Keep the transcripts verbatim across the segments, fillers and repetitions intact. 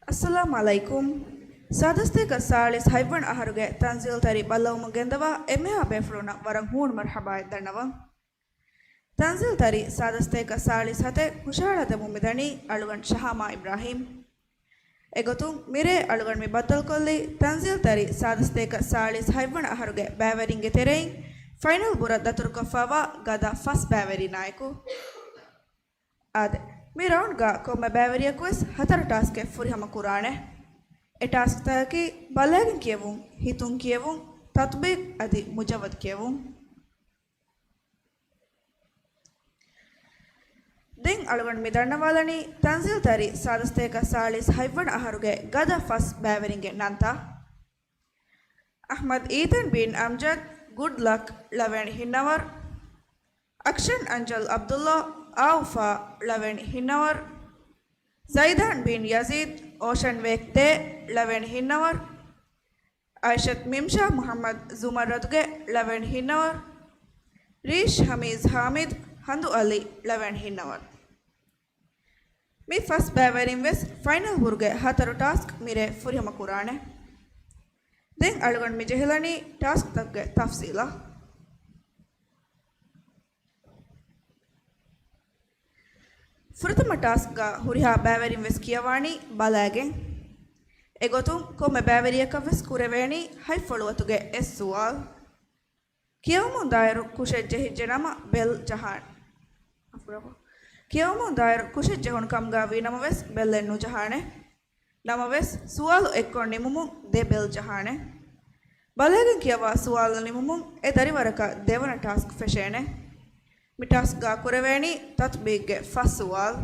އައްސަލާމު ޢަލައިކުމް. ސާދަސްތޭކަ ސާޅީސް ހަތްވަނަ އަހަރުގެ ތަންޒީލް ތަރި ބައްލަވަމުން ގެންދަވާ އެންމެހާ ބޭފުޅުންނަށް ވަރަށް ހޫނު މަރުޙަބާއެއް ދަންނަވަން. ތަންޒީލް ތަރި ސާދަސްތޭކަ ސާޅީސް ހަތެއް ހުށަހަޅާދެމުން މިދަނީ އަޅުގަނޑު ޝަހާމާ އިބްރާހީމް. އެގޮތުން މިރޭ އަޅުގަނޑު މި ބައްދަލުކޮށްލީ ތަންޒީލް ތަރި ސާދަސްތޭކަ ސާޅީސް ހަތްވަނަ އަހަރުގެ ބައިވެރިންގެ ތެރެއިން ފައިނަލް ބުރަށް ދަތުރުކޮށްފައިވާ ގަދަ ފަސް ބައިވެރިންނާއެކު. އާދެ، މި ރައުންޑްގަ ކޮންމެ ބައިވެރިޔަކުވެސް ހަތަރު ޓާސްކެއް ފުރިހަމަ ކުރާނެ. އެ ޓާސްކްތަކަކީ ބަލައިގެން ކިޔެވުން، ހިތުން ކިޔެވުން، ތަތްބީގް އަދި މުޖައްވަދު ކިޔެވުން. ދެން އަޅުގަނޑު މި ދަންނަވާލަނީ ތަންޒީލް ތަރި ސާދަސްތޭކަ ސާޅީސް ހަތްވަނަ އަހަރުގެ ގަދަ ފަސް ބައިވެރިންގެ ނަންތައް. އަޙްމަދު އީތަން ބިން އަމްޖަދު، ގުޑް ލަކް، ޅަވެނި ހިންނަވަރު. އަކްޝަން އަންޖަލް ޢަބްދުﷲ، އާއުފާ، ޅަވެނި ހިންނަވަރު. ޒައިދާން ބިން ޔަޒީދު، އޯޝަން ވޭކް ދޭ، ޅަވެނި ހިންނަވަރު. އައިޝަތު މިމްޝާ މުޙައްމަދު، ޒުމައްރަދުގެ، ޅަވެނި ހިންނަވަރު. ރީޝް ހަމީޒް ހާމިދު، ހަނދު އަލީ، ޅަވެނި ހިންނަވަރު. މި ފަސް ބައިވެރިން ވެސް ފައިނަލް ބުރުގެ ހަތަރު ޓާސްކް މިރޭ ފުރިހަމަ ކުރާނެ. ދެން އަޅުގަނޑު މި ޖެހިލަނީ ޓާސްކްތަކުގެ ތަފްސީލަށް. ފުރަތަމަ ޓާސްކްގަ ހުރިހާ ބައިވެރިން ވެސް ކިޔަވާނީ ބަލައިގެން. އެގޮތުން ކޮންމެ ބައިވެރިޔަކަށް ވެސް ކުރެވޭނީ ހަތް ފޮޅުވަތުގެ އެއް ސުވާލު. ކިޔަވަމުން ދާއިރު ކުށެއް ޖެހިއްޖެ ނަމަ ބެލް ޖަހާނެ. ކިޔަވަމުން ދާއިރު ކުށެއް ޖެހުނު ކަމުގަ ވީ ނަމަވެސް ބެލެއް ނުޖަހާނެ. ނަމަވެސް، ސުވާލު އެއްކޮށް ނިމުމުން ދެ ބެލް ޖަހާނެ. ބަލައިގެން ކިޔަވާ ސުވާލު ނިމުމުން އެ ދަރިވަރަކަށް ދެވަނަ ޓާސްކް ފެށޭނެ. މި ޓާސްކްގަ ކުރެވޭނީ ތަތްބީގްގެ ފަސް ސުވާލު.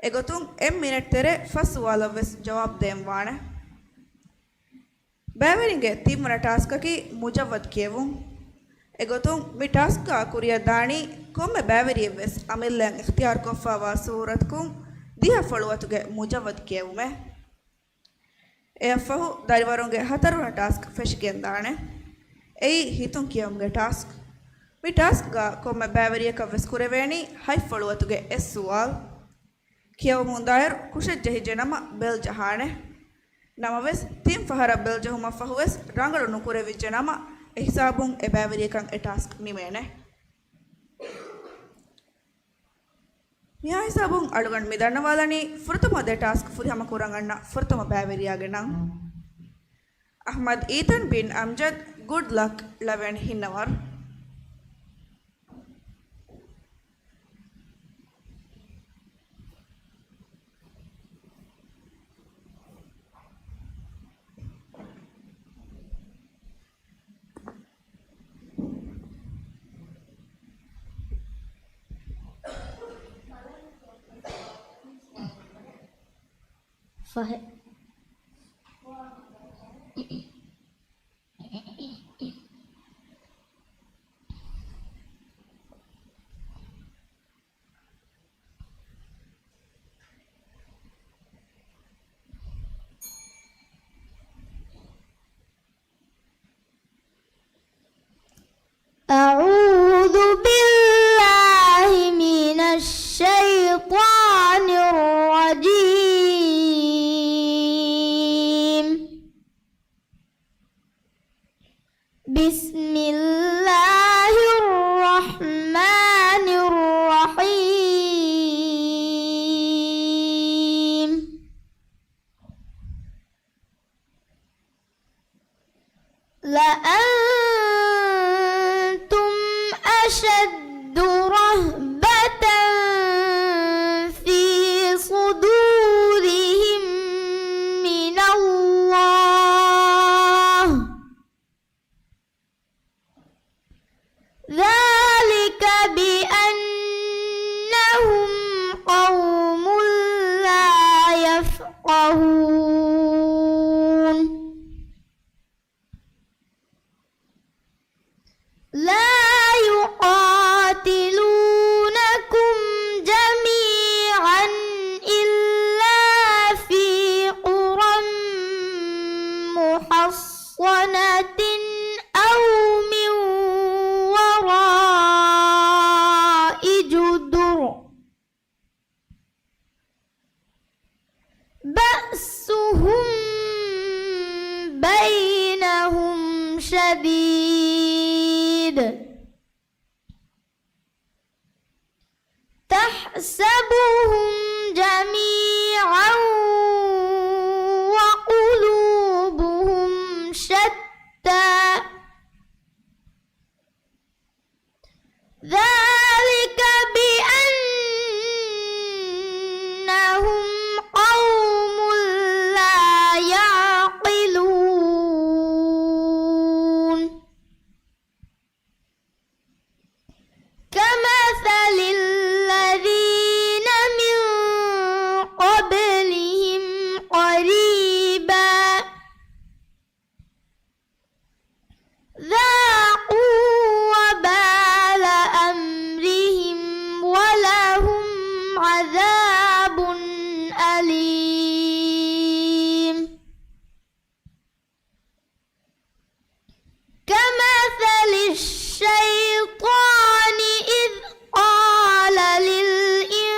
އެގޮތުން އެއް މިނެޓް ތެރޭ ފަސް ސުވާލަށް ވެސް ޖަވާބު ދޭން ވާނެ. ބައިވެރިންގެ ތިންވަނަ ޓާސްކަކީ މުޖައްވަދު ކިޔެވުން. އެގޮތުން މި ޓާސްކްގަ ކުރިއަށް ދާނީ ކޮންމެ ބައިވެރިއެއްވެސް އަމިއްލައަށް އިޚްތިޔާރުކޮށްފައިވާ ސޫރަތަކުން ދިހަ ފޮޅުވަތުގެ މުޖައްވަދު ކިޔެވުމެއް. އެއަށްފަހު ދަރިވަރުންގެ ހަތަރުވަނަ ޓާސްކް ފެށިގެންދާނެ. އެއީ ހިތުން ކިޔެވުމުގެ ޓާސްކް. މި ޓާސްކްގަ ކޮންމެ ބައިވެރިޔަކަށް ވެސް ކުރެވޭނީ ހަތް ފޮޅުވަތުގެ އެއް ސުވާލު. ކިޔަވަމުން ދާއިރު ކުށެއް ޖެހިއްޖެ ނަމަ ބެލް ޖަހާނެ. ނަމަވެސް، ތިން ފަހަރަށް ބެލް ޖެހުމަށްފަހުވެސް ރަނގަޅު ނުކުރެވިއްޖެ ނަމަ، އެ ހިސާބުން އެ ބައިވެރިޔަކަށް އެ ޓާސްކް ނިމޭނެ. މިހާ ހިސާބުން އަޅުގަނޑު މި ދަންނަވާލަނީ ފުރަތަމަ ދެ ޓާސްކް ފުރިހަމަ ކުރަން އަންނަ ފުރަތަމަ ބައިވެރިޔާގެ ނަން. އަޙްމަދު އީތަން ބިން އަމްޖަދު، ގުޑް ލަކް، ޅަވެނި ހިންނަވަރު. ފަހެ. أعوذ بالله من الشيطان الرجيم. بسم الله الرحمن الرحيم. لأنتم أشد رهبة في صدورهم من الله. ذلك بأنهم قوم لا يفقهون. لا يقاتلونكم جميعا إلا في قرى محصنة أو من وراء جدر. بأس بينهم شديد. تحسبهم جميعا وقلوبهم شتى. ذلك بأنهم قوم لا يعقلون. كمثل الذين من قبلهم قريبا ذاقوا وبال أمرهم ولهم عذاب أليم. كمثل الشيطان إذ قال للإنسان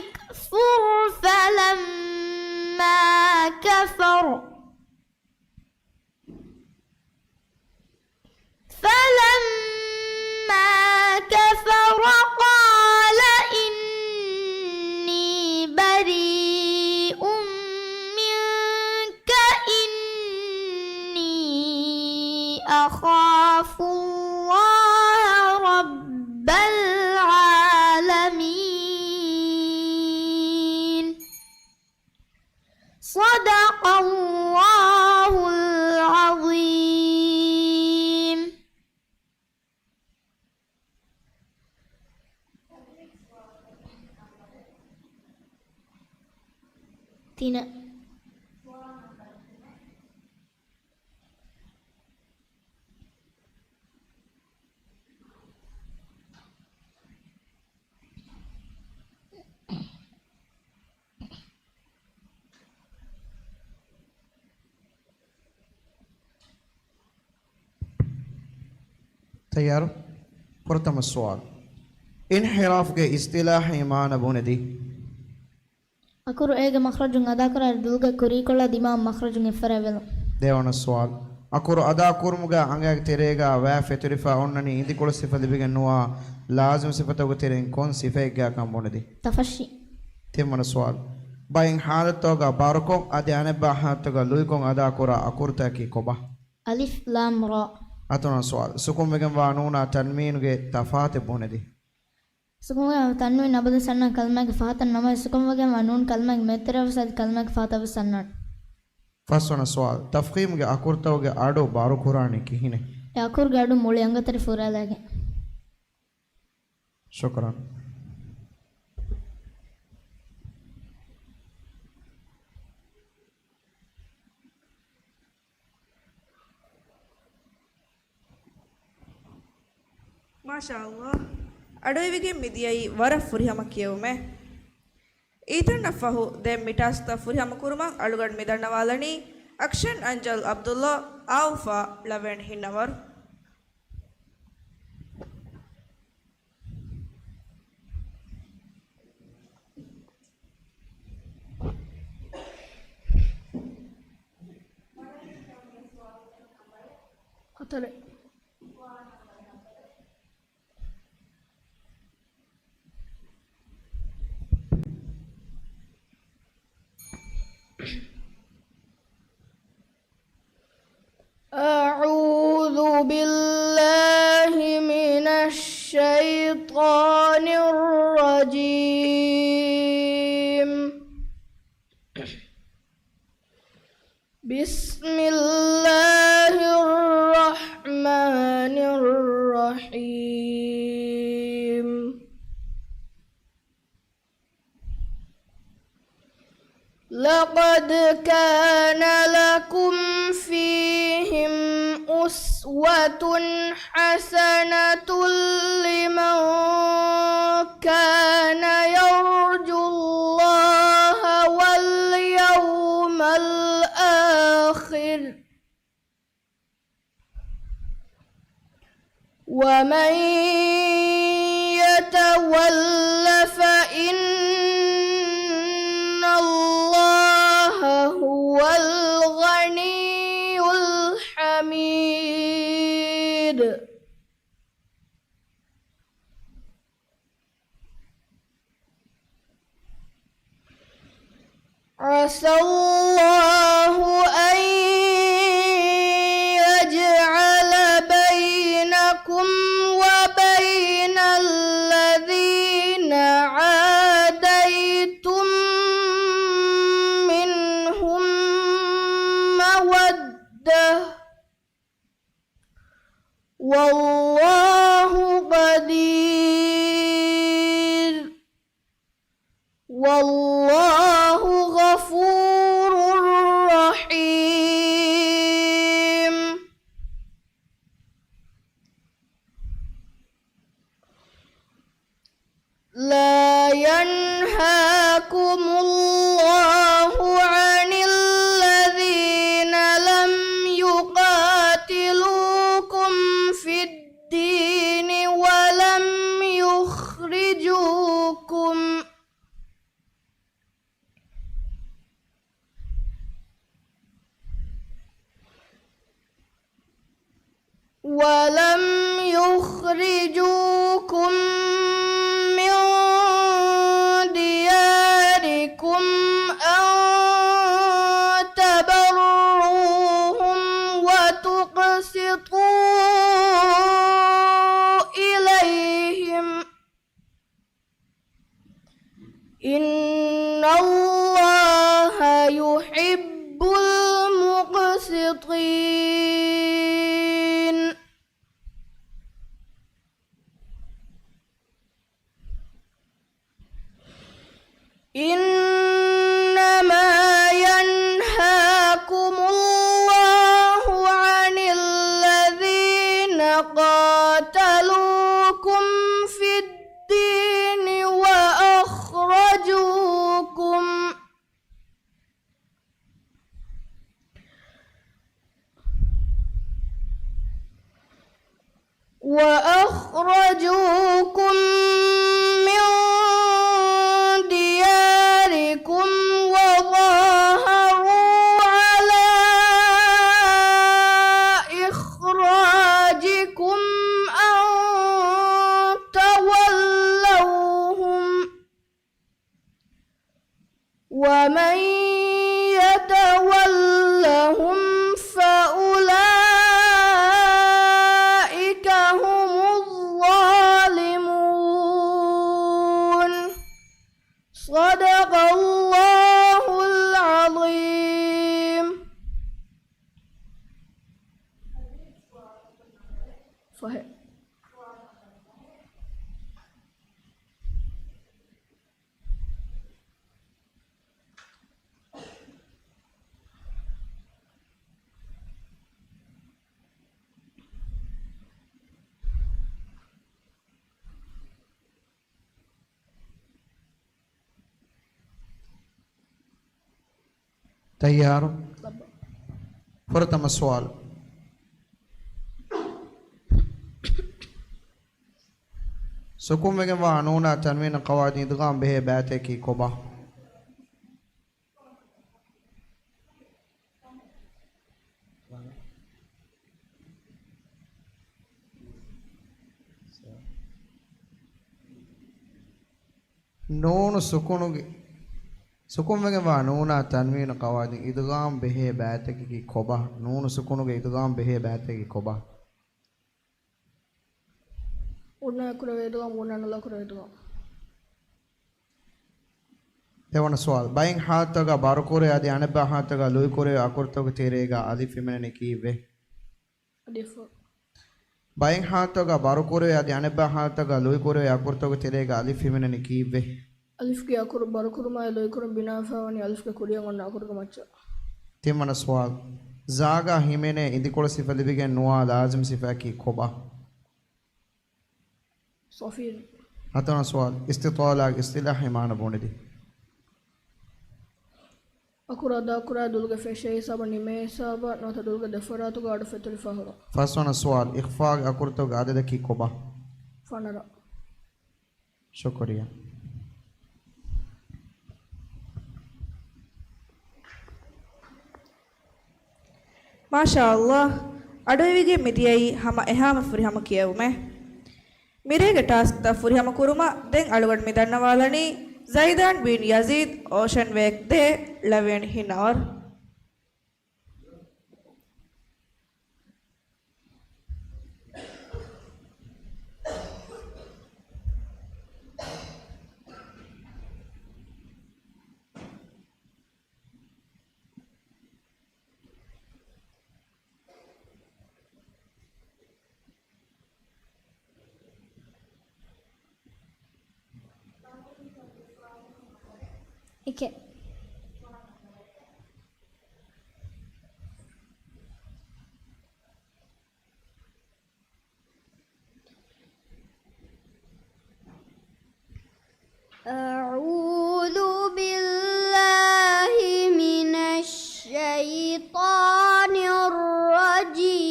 اكفر فلما كفر فلما كفر قال إني بريء منك إني أخاف الله رب العالمين. صدق الله العظيم. ތިނަ. ތައްޔާރު؟ ފުރަތަމަ ސުވާލު. އިންޙިރާފްގެ އިޞްޠިލާޙީ މާނަ ބުނެދީ. އަކުރު އޭގެ މަޚްރަޖުން އަދާކުރާއިރު ދުލުގެ ކުރީކޮޅާ ދިމާއަށް މަޚްރަޖުން އެއްފަރާތް ވެލުން. ދެވަނަ ސުވާލު. އަކުރު އަދާކުރުމުގަ އަނގައިގެ ތެރޭގަ ވައި ފެތުރިފަ އޮންނަނީ އިނދިކޮޅު ސިފަ ލިބިގެން ނުވާ ލާޒިމު ސިފަތަކުގެ ތެރެއިން ކޮން ސިފައެއްގަކަން ބުނެދީ. ތަފަށި. ތިންވަނަ ސުވާލު. ބައެއް ޙާލަތްތަކުގަ ބާރުކޮށް އަދި އަނެއްބައި ޙާލަތްތަކުގަ ލުއިކޮށް އަދާކުރާ އަކުރުތަކަކީ ކޮބާ؟ އަލިފް، ލާމް، ރާ. ހަތަރުވަނަ ސުވާލު. ސުކުންވެގެންވާ ނޫނާ ތަންވީނުގެ ތަފާތެއް ބުނެދީ. ސުކުންވެގެންވާ ތަންވީން އަބަދުވެސް އަންނަނީ ކަލްމާގެ ފަހަތަށް ނަމަވެސް، ސުކުންވެގެންވާ ނޫން ކަލްމާގެ މެދުތެރެއަށްވެސް އަދި ކަލްމާގެ ފަހަތަށްވެސް އަންނަން. ފަސްވަނަ ސުވާލު. ތަފްޚީމްގެ އަކުރުތަކުގެ އަޑު ބާރުކުރާނީ ކިހިނެއް؟ އެ އަކުރުގެ އަޑު މުޅި އަނގަތެރި ފުރާލާގެން. ޝުކުރާން. މާޝާﷲ. އަޑުއިވިގެން މިދިޔައީ ވަރަށް ފުރިހަމަ ކިޔެވުމެއް. އީތަންނަށް ފަހު ދެން މި ޓާސްކްތައް ފުރިހަމަ ކުރުމަށް އަޅުގަނޑު މި ދަންނަވާލަނީ އަކްޝަން އަންޖަލް އަބްދުﷲ އާ އުފާ ޅަވެން ހިންނަވަރު. ހަތަރެއް. أعوذ بالله من الشيطان الرجيم. بسم الله الرحمن الرحيم. لقد كان لكم فيهم أسوة حسنة لمن كان يرجو الله واليوم الآخر ومن يتول فإن الله هو والله قدير. والله غفور رحيم. لا ينهاكم الله عن الذين لم يقاتلوكم في الدين ولم يخرجوكم ولم يخرجوكم من دياركم أن تبروهم وتقسطوا إليهم إن الله يحب المقسطين. إنما ينهاكم الله عن الذين قاتلوكم في الدين وأخرجوكم وأخرجوكم من دياركم وظاهروا على إخراجكم أن تولوهم ومن يتولهم فأولئك هم الظالمون. صدق الله العظيم. صحيح. ތައްޔާރު؟ ފުރަތަމަ ސުވާލު. ސުކުންވެގެންވާ ނޫނާ ތަންވީނަށް ޤަވާއިދު އިދްޣާމް ބެހޭ ބައިތަކަކީ ކޮބާ؟ ނޫނު ސުކުނުގެ، ސުކުންވެގެންވާ ނޫނާ ތަންވީނު ޤަވާއިދު އިދްޣާމް ބެހޭ ބައިތަކަކީ ކޮބާ؟ ނޫނު ސުކުނުގެ އިދްޣާމް ބެހޭ ބައިތަކަކީ ކޮބާ؟ އޮންނަ ކުރެވޭ އިދްޣާމް، އޮންނަ ނުލާ ކުރެވޭ އިދްޣާމް. ދެވަނަ ސުވާލު. ބައެއް ހާލަތުތަކުގަ ބަރުކުރޭ އަދި އަނެއްބައި ހާލަތުތަކުގަ ލުއިކުރެވޭ އަކުރުތަކުގެ ތެރޭގަ އަލިފް ހިމެނެނީ ކީއްވެ؟ އަލިފު. ބައެއް ހާލަތުތަކުގަ ބަރުކުރެވޭ އަދި އަނެއްބައި ހާލަތުތަކުގަ ލުއިކުރެވޭ އަކުރުތަކުގެ ތެރޭގަ އަލިފް ހިމެނެނީ ކީއްވެ؟ އަލިފްގެ އަކުރު ބަރުކުރުމާއި ލުއިކުރުން ބިނާވެފައިވަނީ އަލިފްގެ ކުރިއަށް އޮންނަ އަކުރުގެ މައްޗަށް. ތިންވަނަ ސުވާލު. ޒާގާ ހިމެނޭ އިނދިކޮޅު ސިފަ ލިބިގެން ނުވާ ލާޒިމް ސިފައަކީ ކޮބާ؟ ޞަފީރު. ހަތަރުވަނަ ސުވާލު. އިސްތިޠާލާގެ އިޞްޠިލާޙީ މާނަ ބުނެދޭ. އަކުރު އަދާކުރާ ދުލުގެ ފެށޭ ހިސާބަށް ނިމޭ ހިސާބަށް ނުވަތަ ދުލުގެ ދެފަރާތުގަ އަޑު ފެތުރިފަ ހުރުން. ފަސްވަނަ ސުވާލު. އިޚްފާގެ އަކުރުތަކުގެ އަދަދަކީ ކޮބާ؟ ފަނަރަ. ޝުކުރިއްޔާ. މާޝާﷲ، އަޑުއިވިގެން މިދިޔައީ ހަމަ އެހާމެ ފުރިހަމަ ކިޔެވުމެއް. މިރޭގެ ޓާސްކްތައް ފުރިހަމަ ކުރުމަށް ދެން އަޅުގަނޑު މި ދަންނަވާލަނީ ޒައިދާން ބިން ޔަޒީދް، އޯޝަން ވޭކް ދޭ، ޅަވިޔަނި ހިން އަވަރު. އެކެއް. أعوذ بالله من الشيطان الرجيم.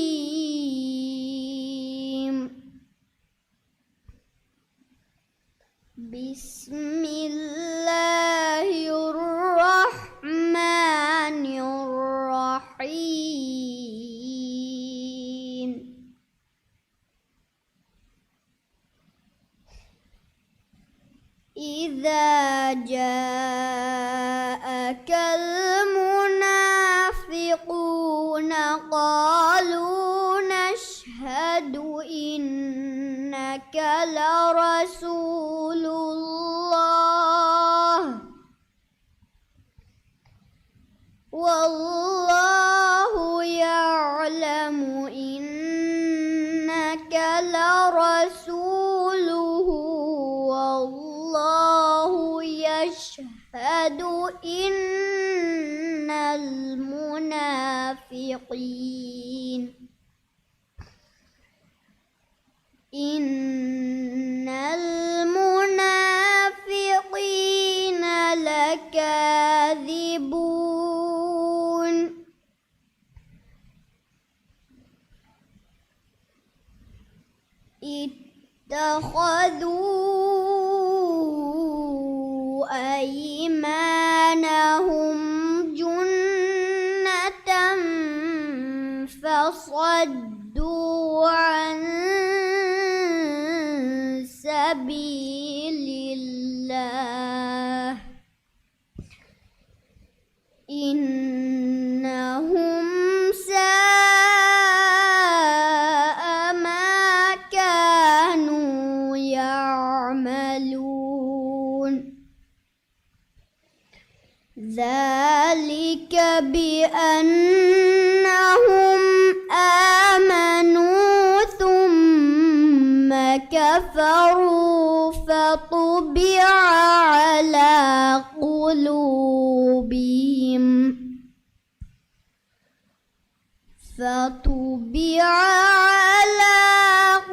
بسم الله الرحمن الرحيم. إذا جاءك المنافقون قالوا نشهد إنك لرسول الله والله يعلم إنك لرسوله والله يشهد إن المنافقين إن المنافقين لكاذبون. اتخذوا أيمانهم جنة فصدوا عن سبيل الله إنهم ساء ما كانوا يعملون. ذلك بأنهم آمنوا ثم كفروا فطبع على قلوبهم فطبع على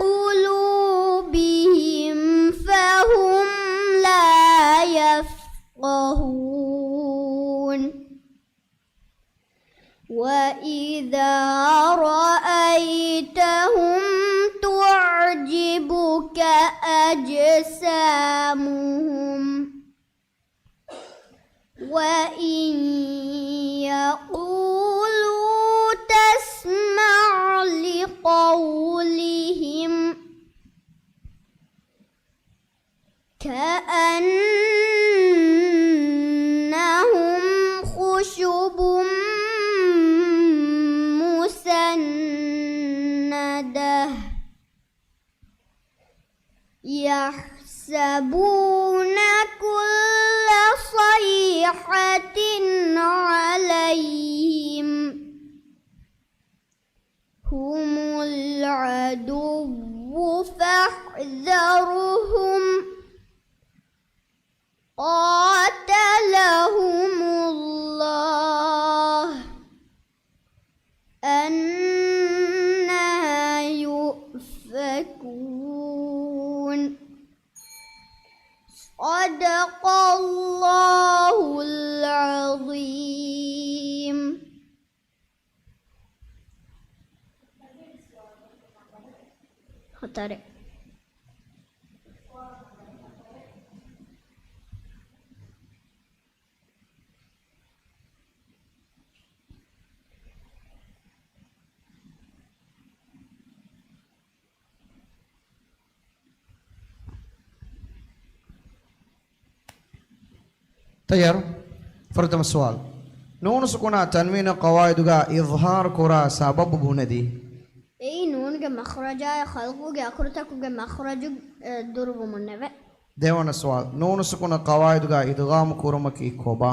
قلوبهم فهم لا يفقهون. وإذا رأيتهم تعجبك أجسامهم وإن يقولوا تسمع لقولهم كأنهم خشب مسندة يحسبون كل صيحة عليهم هم العدو فاحذرهم قاتلهم الله أنا يؤفكون. صدق الله العظيم. ހަތަރެއް. ތައްޔާރު؟ ފުރަތަމަ ސުވާލު. ނޫނު ސުކުނާ ތަންވީނަށް ޤަވާއިދުގަ އިޒްހާރު ކުރާ ސަބަބު ބުނެދީ؟ އެއީ ނޫނުގެ މަޚްރަޖާއި ޚަލްޤުގެ އަކުރުތަކުގެ މަޚްރަޖު، އެ، ދުރުވުމުންނެވެ. ދެވަނަ ސުވާލު. ނޫނު ސުކުނަށް ޤަވާއިދުގަ އިދްޣާމު ކުރުމަކީ ކޮބާ؟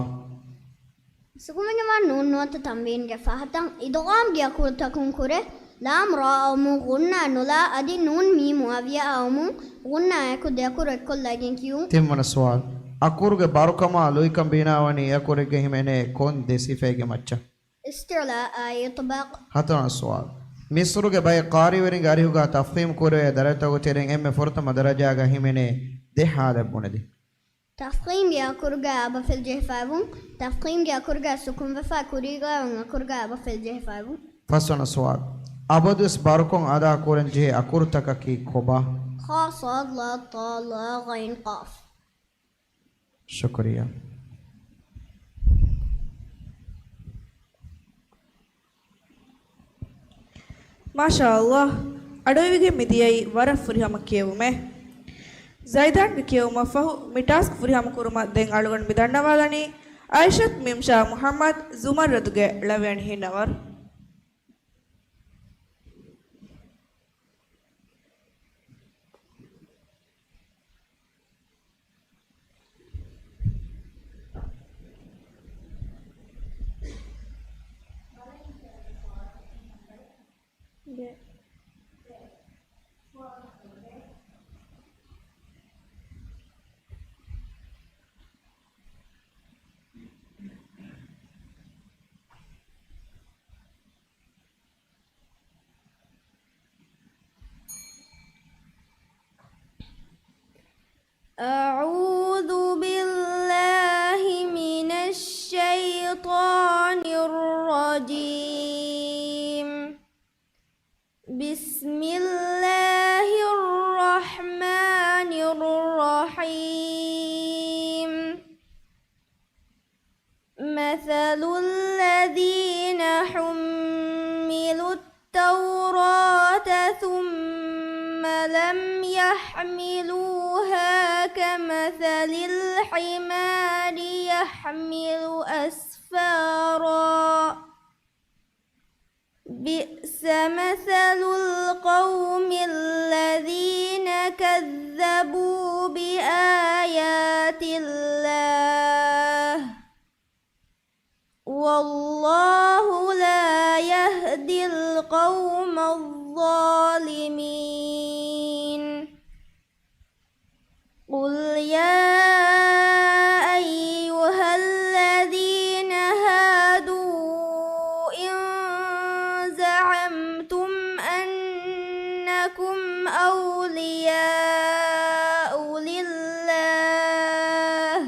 ސުކުމެއްގެ މާނަ ނޫން ނުވަތަ ތަންވީންގެ ފަހަތަށް އިދްޣާމްގެ އަކުރުތަކުން ކުރެ، ލާމް ރާ އައުމުން ޣުންނާ ނުލާ، އަދި ނޫން މީމު އަވިޔަ އައުމުން ޣުންނާއެކު ދެއަކުރު އެއްކޮށްލައިގެން ކިޔުން. ތިންވަނަ ސުވާލު. އަކުރުގެ ބާރުކަމާ ލުއިކަން ބިނާވަނީ އެއަކުރެއްގެ ހިމެނޭ ކޮން ދެ ސިފައެއްގެ މައްޗަށް؟ استعلاء يطبق. ހަތަރުވަނަ ސުވާލު. މިޞްރުގެ ބައެއް ޤާރީވެރިންގެ އަރިހުގަ ތަފްޚީމް ކުރެވޭ ދަރަޖަތަކުގެ ތެރެއިން އެންމެ ފުރަތަމަ ދަރަޖާގަ ހިމެނޭ ދެ ޙާލަތް ބުނެދި. ތަފްޚީމްގެ އަކުރުގަ އަބަފެލި ޖެހިފައިވުން، ތަފްޚީމްގެ އަކުރުގަ ސުކުންވެފަ ކުރީގައިވުން އަކުރުގަ އަބަފެލި ޖެހިފައިވުން. ފަސްވަނަ ސުވާލު. އަބަދުވެސް ބާރުކޮށް އަދާ ކުރަން ޖެހޭ އަކުރުތަކަކީ ކޮބާ؟ ޚާ ޞާދު ޅާ ޠާ ޅާ ޣައިން ޤާފް. ޝުކުރިއްޔާ. މާޝާﷲ. އަޑުއިވިގެން މިދިޔައީ ވަރަށް ފުރިހަމަ ކިޔެވުމެއް. ޒައިދާންގެ ކިޔެވުމަށްފަހު މި ޓާސްކް ފުރިހަމަ ކުރުމަށް ދެން އަޅުގަނޑު މި ދަންނަވާލަނީ އައިޝަތު މިމްޝާ މުޙައްމަދު ޒުމައްރަދުގެ ޅަވިޔަނި ހިންނަވަރު. أعوذ بالله من الشيطان الرجيم. بسم الله الرحمن الرحيم. مثل الذين حملوا التوراة ثم لم يحملوها كمثل الحمار يحمل أسفارا. بئس مثل القوم الذين كذبوا بآيات الله، والله لا يهدي القوم الظالمين. قل يا أيها الذين هادوا إن زعمتم أنكم أولياء لله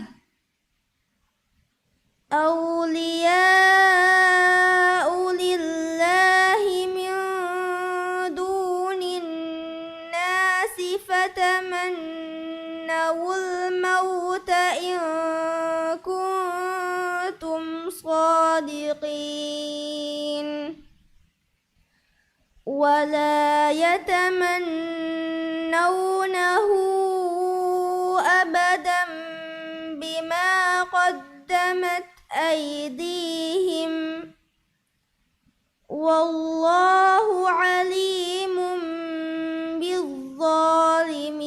أولياء لله من دون الناس فتمنوا الموت إن كنتم صادقين. ولا يتمنونه أبدا بما قدمت أيديهم، والله عليم بالظالمين.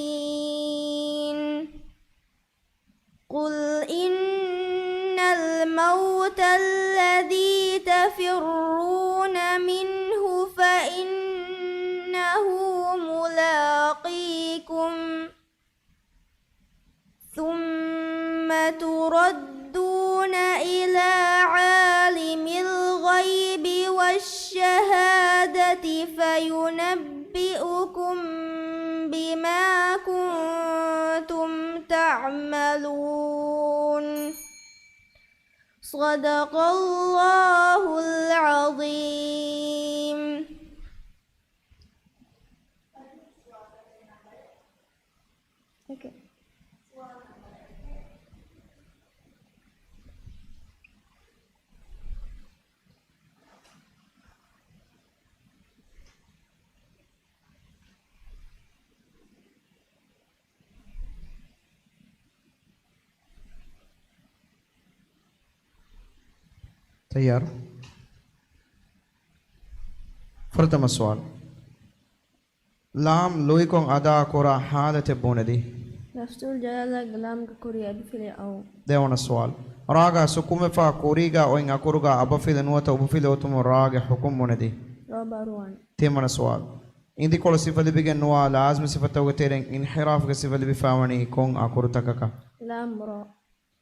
قل إن الموت الذي تفرون منه فإنه ملاقيكم، ثم تردون إلى عالم الغيب والشهادة فينبئكم بما كنتم تعملون. صدق الله العظيم. ތައްޔާރު. ފުރަތަމަ ސުވާލު. ލާމް ލުއިކޮށް އަދާ ކުރާ ޙާލަތެއް ބުނެދީ. ލަފްޒުލް ޖަލާލާގެ ލާމްގެ ކުރީ އަބަފިލި އައު. ދެވަނަ ސުވާލު. ރާގާ ސުކުންވެފާ ކުރީގާ އޮތް އަކުރުގާ އަބަފިލި ނުވަތަ އުބުފިލި އޮތުމުން ރާގެ ޙުކުމް ބުނެދީ. ރާ ބާރުވާނެ. ތިންވަނަ ސުވާލު. އިނދިކޮޅު ސިފަ ލިބިގެން ނުވާ ލާޒިމު ސިފަތަކުގެ ތެރެއިން އިންޙިރާފުގެ ސިފަ ލިބިފައިވަނީ ކޮން އަކުރުތަކަކަށް؟ ލާމް ރާ.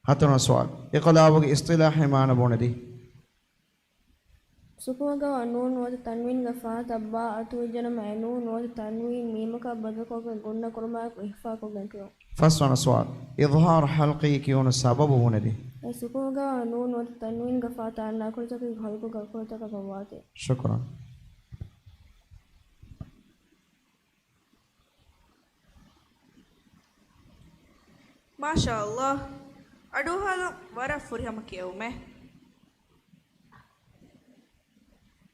ހަތަރުވަނަ ސުވާލު. އިޤްލާބުގެ އިޞްޠިލާޙީ މާނަ ބުނެދީ. ސުކުނުގަވާ ނޫން ނުވަތަ ތަންވީންގެ ފަހަތަށް ބާ އަތުވެއްޖެނަމަ، އެ ނޫން ނުވަތަ ތަންވީން މީމަކާ ބަދަލުކޮށްގެން ގުންނަ ކުރުމާއެކު އިޚްފާކޮށްގެން ކިޔުން. ފަސްވަނަ ސުވާލު. އިޟްހާރު ޙަލްޤީ ކިޔުނު ސަބަބު ބުނެދީ. އެ ސުކުނުގަވާ ނޫން ނުވަތަ ތަންވީންގެ ފަހަތަށް އަންނަ އަކުރުތަކަކީ ޙަލްޤުގެ އަކުރުތަކަކަށް ވާތީ. ޝުކުރާން. މާޝާﷲ. އަޑުއަހާލަން ވަރަށް ފުރިހަމަ ކިޔެވުމެއް.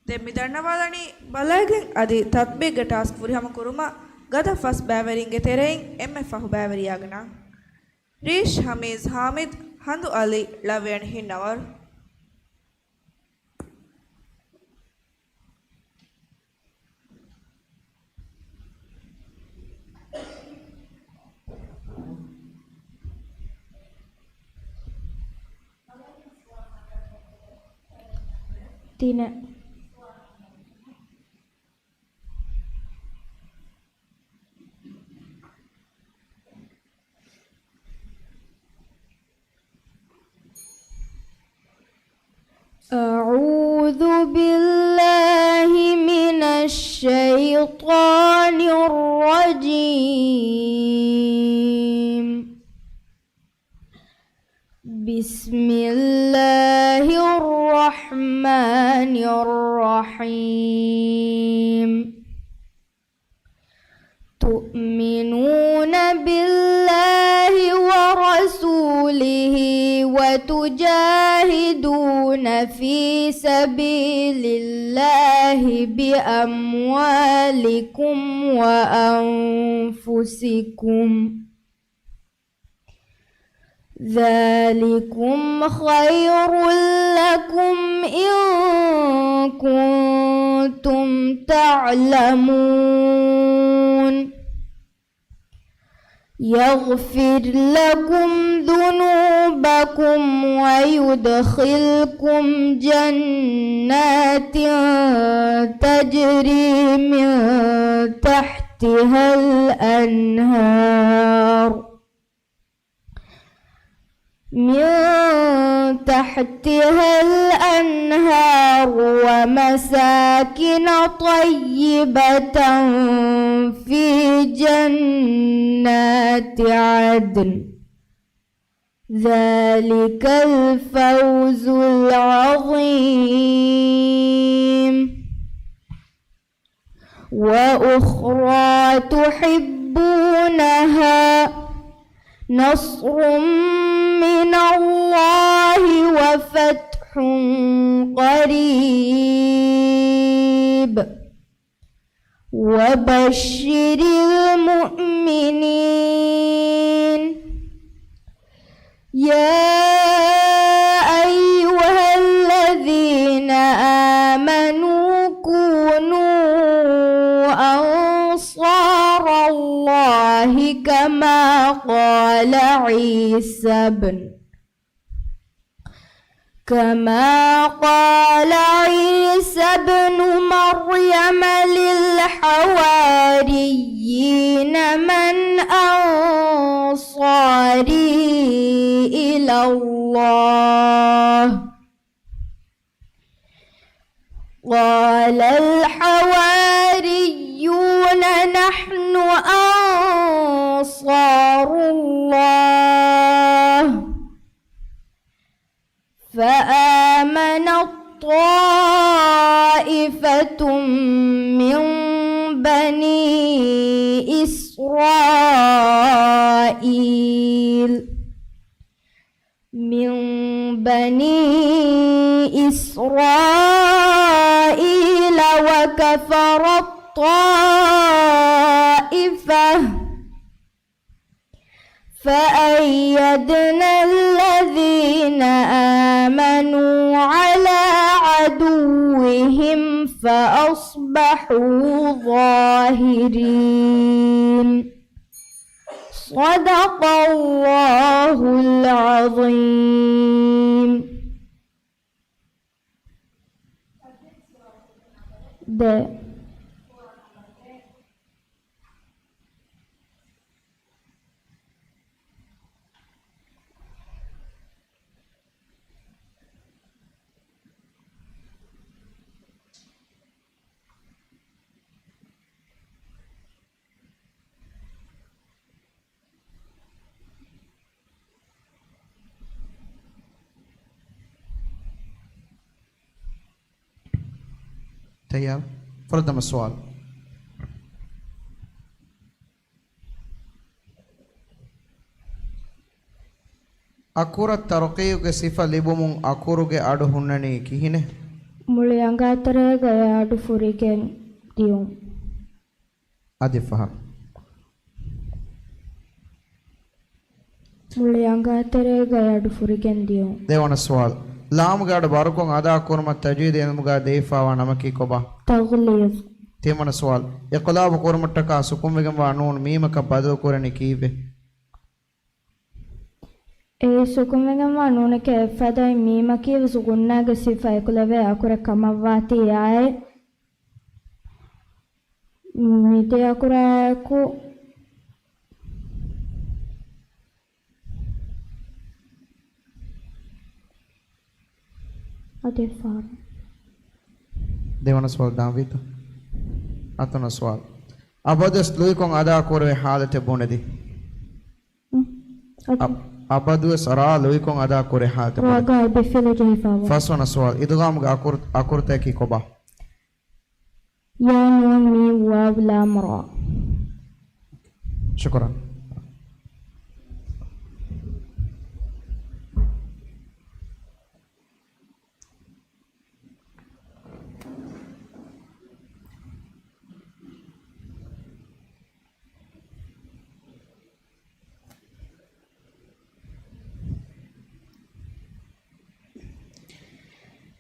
ދެން މި ދަންނަވާލަނީ ބަލައިގެން އަދި ތަޠްބީޤްގެ ޓާސްކް ފުރިހަމަ ކުރުމަށް ގަދަ ފަސް ބައިވެރިންގެ ތެރެއިން އެންމެ ފަހު ބައިވެރިޔާގެ ނަން. ރީޝް ހަމީޒް ހާމިދު، ހަނދު އަލީ، ޅަވިޔަނި ހިންނަވަރު. ތިނެއް. أعوذ بالله من الشيطان الرجيم. بسم الله الرحمن الرحيم. تؤمنون بالله ورسوله وتجاهدون في سبيل الله بأموالكم وأنفسكم. ذلكم خير لكم إن كنتم تعلمون. يغفر لكم ذنوبكم ويدخلكم جنات تجري من تحتها الأنهار من تحتها الأنهار ومساكن طيبة في جنات عدن. ذلك الفوز العظيم. وأخرى تحبونها، نصر من الله وفتح قريب، وبشر المؤمنين. يا أيها الذين آمنوا كونوا أنصار الله كما قال عيسى ابن كما قال عيسى ابن مريم للحواريين من أنصاري إلى الله؟ قال الحواريون نحن أنصار الله. فآمنت طائفة من بني إسرائيل من بني إسرائيل وكفرت طائفة فأيدنا الذين آمنوا على عدوهم فأصبحوا ظاهرين. صدق الله العظيم. ދެ. ތައްޔާރު. ފުރަތަމަ ސުވާލު. އަކުރަށް ތަރުޤީޤުގެ ސިފަ ލިބުމުން އަކުރުގެ އަޑު ހުންނަނީ ކިހިނެއް؟ މުޅި އަނގާތެރޭގައި އަޑު ފުރިގެން ދިޔުން. އަދި ފަހަރު. މުޅި އަނގާތެރޭގައި އަޑު ފުރިގެން ދިޔުން. ދެވަނަ ސުވާލު. ލާމުގެ އަޑު ބަރުކޮށް އަދާ ކުރުމަށް ތަޖްވީދު އިލްމުގައި ދެވިފައިވާ ނަމަކީ ކޮބާ؟ ތަޣްލީޒް. ތިންވަނަ ސުވާލު. އިޤްލާބު ކުރުމަށްޓަކާ ސުކުންވެގެންވާ ނޫން މީމަކަށް ބަދަލު ކުރަނީ ކީއްވެ؟ އެއީ ސުކުންވެގެންވާ ނޫނެކޭ އެއްފަދައިން މީމަކީވެސް ޣުންނާގެ ސިފަ އެކުލެވޭ އަކުރެއް ކަމަށްވާތީ އާއެއް، މިދިޔަ އަކުރާއެކު އަދި ފާރު. ދެވަނަ ސުވާލު ދާންވީތަ؟ ހަތަރުވަނަ ސުވާލު. އަބަދުވެސް ލުއިކޮށް އަދާ ކުރެވޭ ހާލަތެއް ބުނެދީ. އުން. އަދި. އަ-، އަބަދުވެސް ރާ ލުއިކޮށް އަދާ ކުރޭ ހާލަތެއް ބުނެދީ. ރާގައި ބިފިލު ޖެހިފައިވާ. ފަސްވަނަ ސުވާލު. އިދުޣާމުގެ އަކުރު-، އަކުރުތަކަކީ ކޮބާ؟ ޔާ ނޫން މީމް ވާވް ލާމް ރާ. ޝުކުރަން.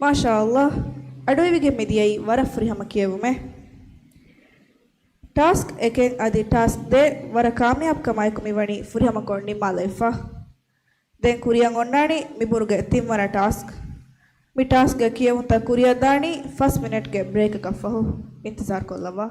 މާޝާﷲ، އަޑުއިވިގެން މިދިޔައީ ވަރަށް ފުރިހަމަ ކިޔެވުމެއް. ޓާސްކް އެކެއް އަދި ޓާސްކް ދޭއް ވަރަށް ކާމިޔާބުކަމާއެކު މިވަނީ ފުރިހަމަކޮށް ނިންމާލައިފަ. ދެން ކުރިއަށް އޮންނާނީ މިބުރުގެ ތިންވަނަ ޓާސްކް. މި ޓާސްކްގެ ކިޔެވުންތައް ކުރިއަށްދާނީ ފަސް މިނެޓްގެ ބްރޭކަކަށްފަހު. އިންތިޒާރުކޮށްލައްވާ.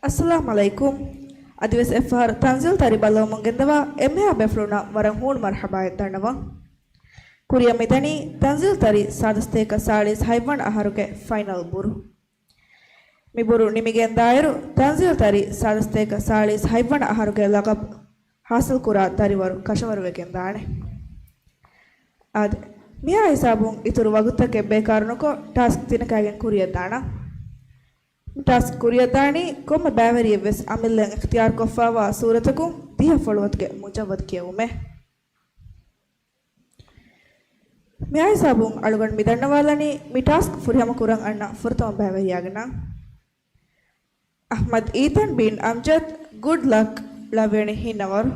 އައްސަލާމް ޢަލައިކުމް. އަދިވެސް އެއްފަހަރު ތަންޒީލް ތަރި ބައްލަވަމުން ގެންދަވާ އެންމެހާ ބޭފުޅުންނަށް ވަރަށް ހޫނު މަރުޙަބާއެއް ދަންނަވަން. ކުރިއަށް މިދަނީ ތަންޒީލް ތަރި ސާދަސްތޭކަ ސާޅީސް ހަތްވަނަ އަހަރުގެ ފައިނަލް ބުރު. މި ބުރު ނިމިގެންދާއިރު، ތަންޒީލް ތަރި ސާދަސްތޭކަ ސާޅީސް ހަތްވަނަ އަހަރުގެ ލަގަބް ހާސިލްކުރާ ތަރިވަރު ކަށަވަރުވެގެންދާނެ. އާދެ، މިހާ ހިސާބުން އިތުރު ވަގުތުތަކެއް ބޭކާރުނުކޮށް، ޓާސްކް ތިނަކާގެން ކުރިއަށްދާނަން. ޓާސްކް ކުރިއަށްދާނީ ކޮންމެ ބައިވެރިއެއްވެސް އަމިއްލައިން އިޚްތިޔާރުކޮށްފާވާ ސޫރަތަކުން ދިހަ ފޮޅުވަތުގެ މުޖައްވަދު ކިޔެވުމޭ. މިހާ ހިސާބުން އަޅުގަނޑު މިދަންނަވާލަނީ މި ޓާސްކް ފުރިހަމަ ކުރަން އަންނަ ފުރަތަމަ ބައިވެރިޔާގެ ނަން. އަޙްމަދު އީތަން ބިން އަމްޖަދު، ގުޑް ލަކް، ޅަވިޔަނި ހިންނަވަރު.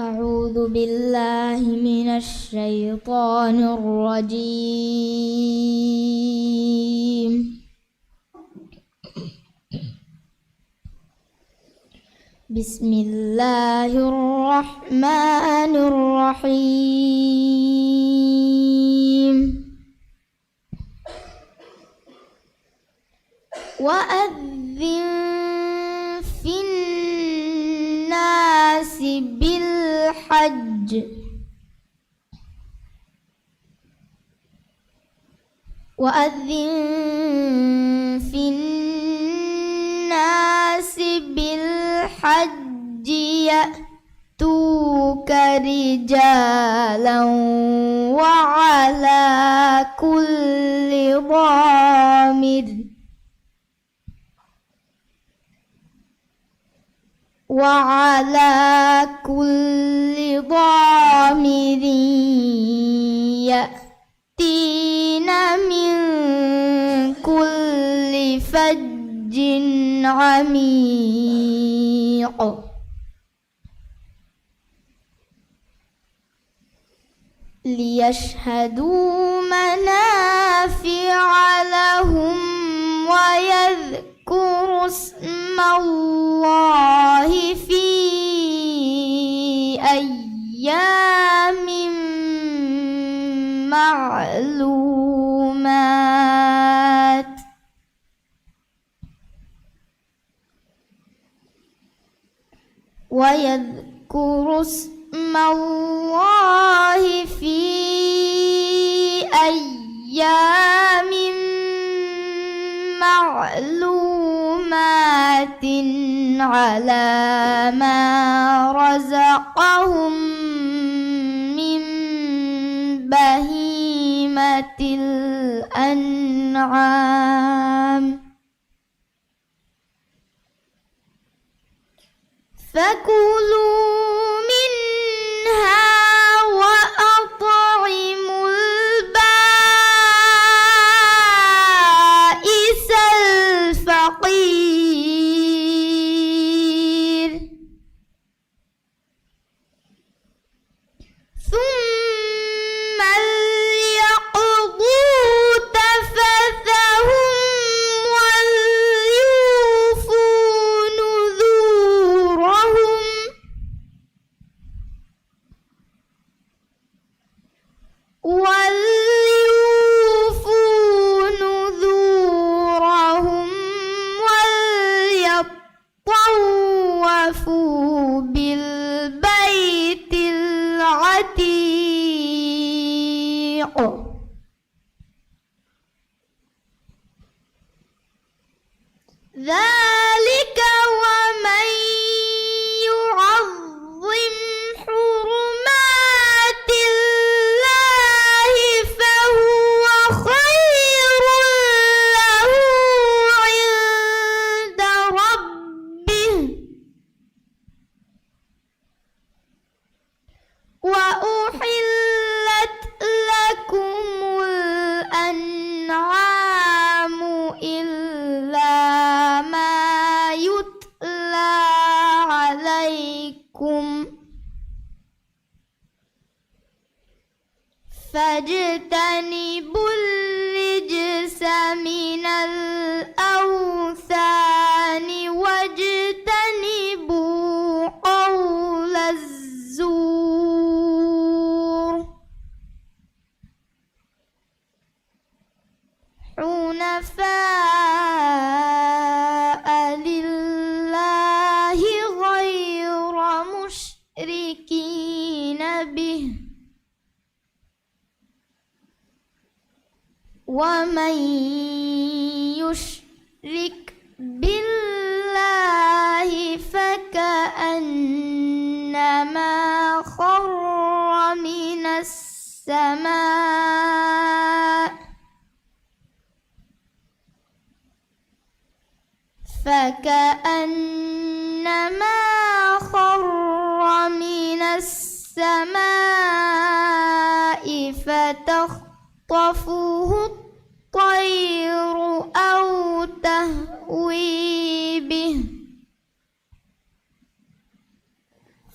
أعوذ بالله من الشيطان الرجيم. بسم الله الرحمن الرحيم. وأذن في الناس بالحج. وأذن في الناس بالحج يأتوك رجالا وعلى كل ضامر وعلى كل ضامر يأتين من كل فج عميق. ليشهدوا منافع لهم ويذكروا اسم الله في أيام معلومات. ويذكروا اسم الله في أيام معلومات على ما رزقهم من بهيمة الأنعام. فكلوا منها وأطعموا البائس الفقير. ثم ليقضوا تفثهم وليوفوا نذورهم، وليوفوا نذورهم وليطوفوا بالبيت العتيق. ذلك ومن يعظم حرمات الله فهو خير له عند ربه. وأحلت لكم الأنعام إلا ما يتلى عليكم. فاجتنبوا الرجس من الأوثان واجتنبوا قول الزور. حنفاء لله غير مشركين به، ومن يشرك بالله فكأنما خر من السماء، فكأنما خر من السماء فتخطفه الطير أو تهوي به،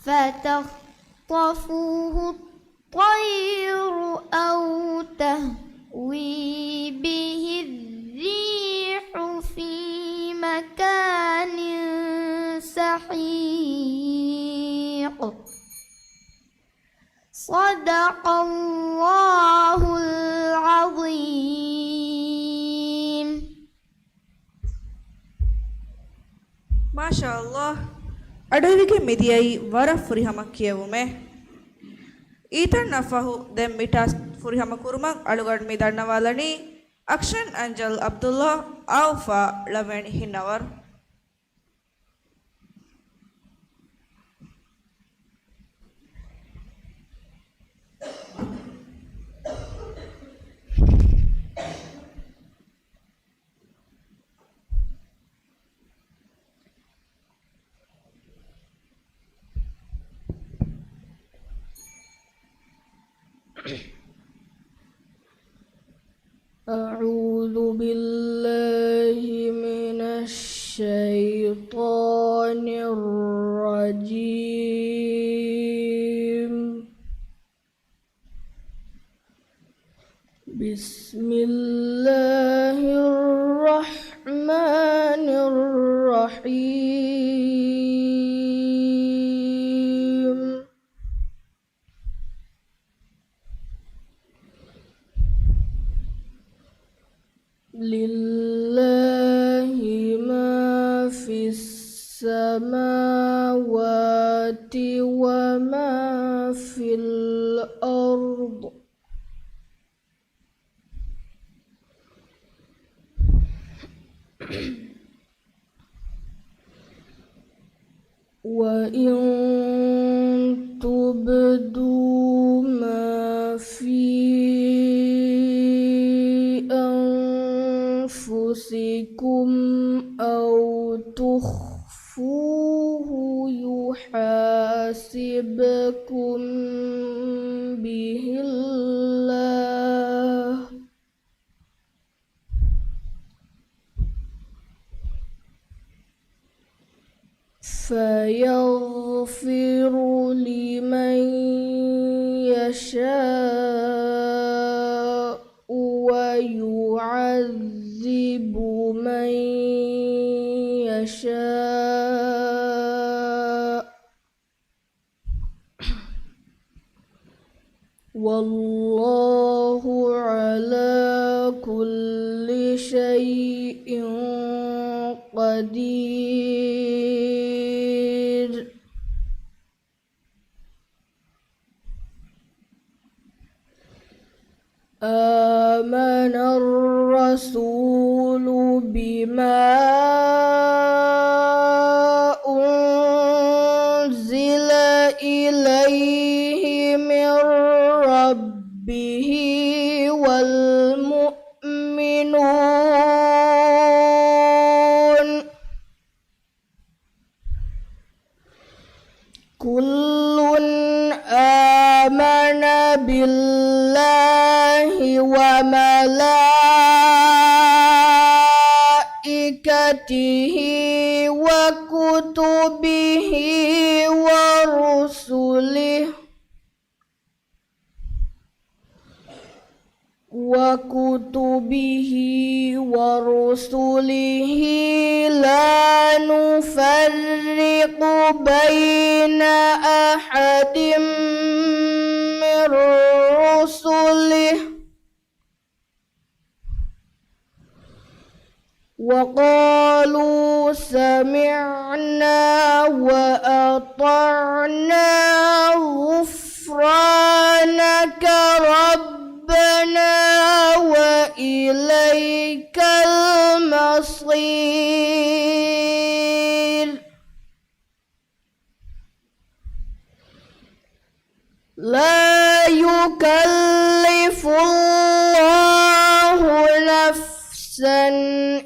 فتخطفه الطير أو تهوي به الريح في مكان سحيق. صدق الله العظيم. މާޝާﷲ. އަޑުއިވިގެން މިދިޔައީ ވަރަށް ފުރިހަމަ ކިޔެވުމެއް. އީތަންނަށް ފަހު ދެން މި ޓާސްކް ފުރިހަމަ ކުރުމަށް އަޅުގަނޑު މި ދަންނަވާލަނީ އަކްޝަން އަންޖަލް ޢަބްދުﷲ އައުފާ ޅަވަނި ހިންނަވަރު. أعوذ بالله من الشيطان الرجيم. بسم الله الرحمن الرحيم. لله ما في السماوات وما في الأرض. وإن تبدوا ما في أنفسكم أو تخفوه يحاسبكم به الله، فيغفر لمن يشاء ويعذب من يشاء، والله على كل شيء قدير. آمن الرسول بما أنزل إليه من ربه والمؤمنون، كل آمن بالله وملائكته وكتبه وكتبه ورسله لا نفرق بين أحد من رسله وقالوا سمعنا وأطعنا غفرانك ربنا وإليك المصير. لا يكلف الله نفسا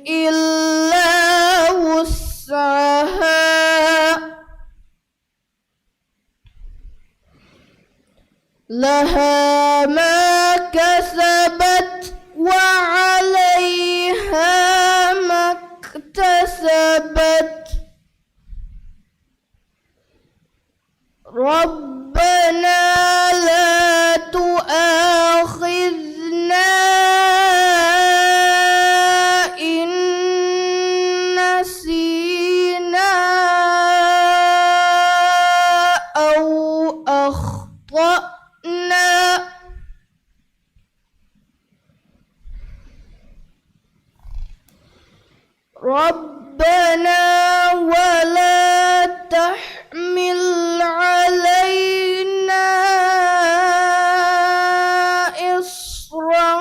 إلا وسعها، لها ما كسبت وعليها ما اكتسبت. ربنا لا تؤاخذنا إن نسينا أو أخطأنا. ربنا ولا تحمل علينا إصرا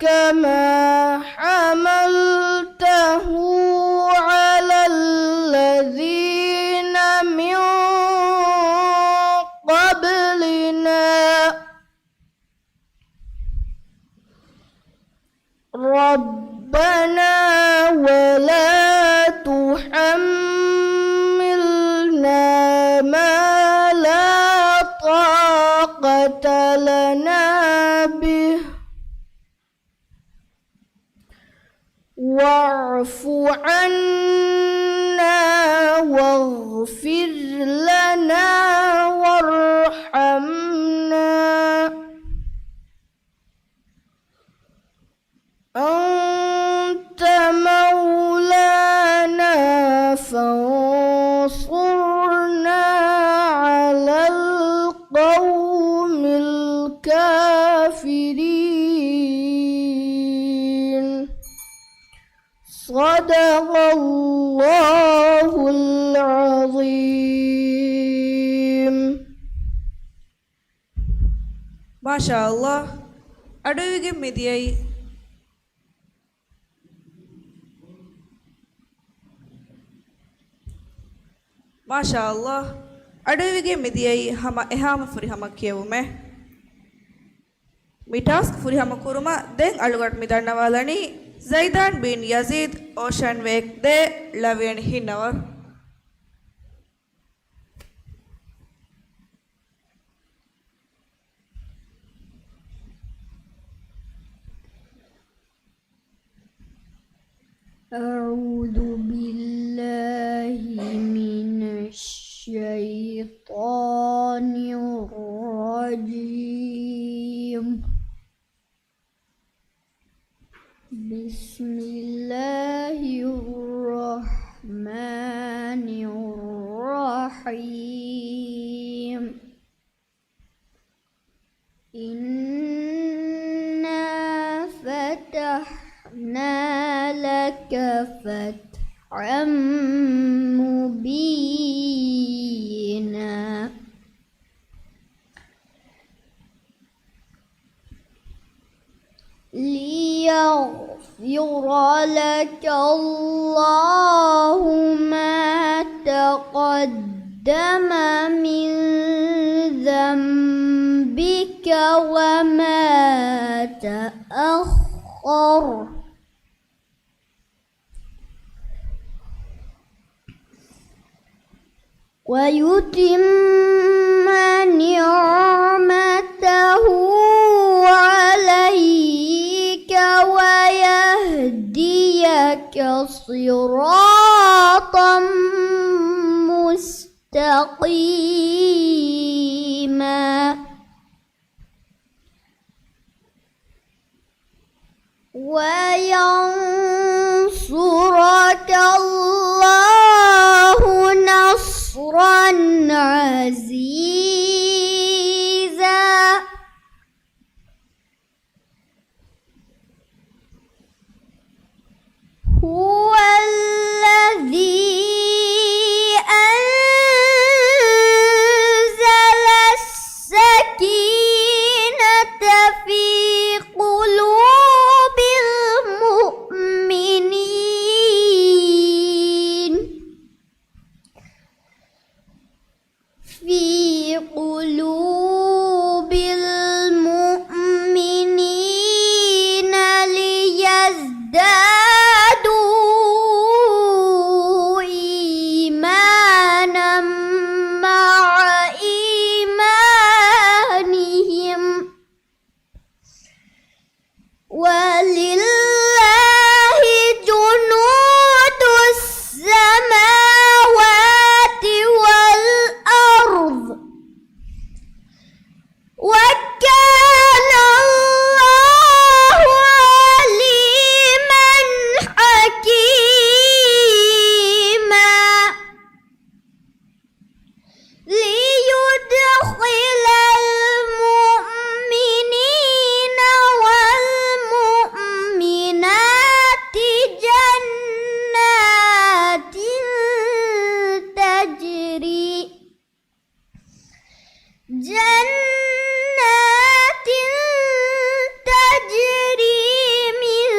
كما حملته على الذين من قبلنا. ربنا ولا تحملنا ما لا طاقة لنا به واعف عنا واغفر لنا وارحمنا أنت مولانا فانصرنا على القوم الكافرين. صدق الله العظيم. މާޝާﷲ. އަޑުއިވިގެން މިދިޔައީ، މާޝާﷲ. އަޑުއިވިގެން މިދިޔައީ ހަމަ އެހާމަ ފުރިހަމަ ކިޔެވުމޭ. މި ޓާސްކް ފުރިހަމަ ކުރުމަށް ދެން އަޅުގަނޑު މި ދަންނަވާލަނީ ޒައިދާން ބިން ޔަޒީދް، އޯޝަން ވޭ ދޭ، ޅަވިޔަނި ހިންނަވަރު. أعوذ بالله من الشيطان الرجيم. بسم الله الرحمن الرحيم. إنا فتحنا لك فتحا مبينا. ليغفر لك الله ما تقدم من ذنبك وما تأخر. ويتم نعمته عليك ويهديك صراطا مستقيما. وينصرك الله نصرا عزيزا. هو الذي أنزل السكينة في قلوب المؤمنين، في قلوب المؤمنين ليزدادوا إيمانا مع إيمانهم، ولله جنود السماوات والأرض، وكان الله عليما حكيما. ليدخل المؤمنين والمؤمنات جنات تجري، جنات تجري من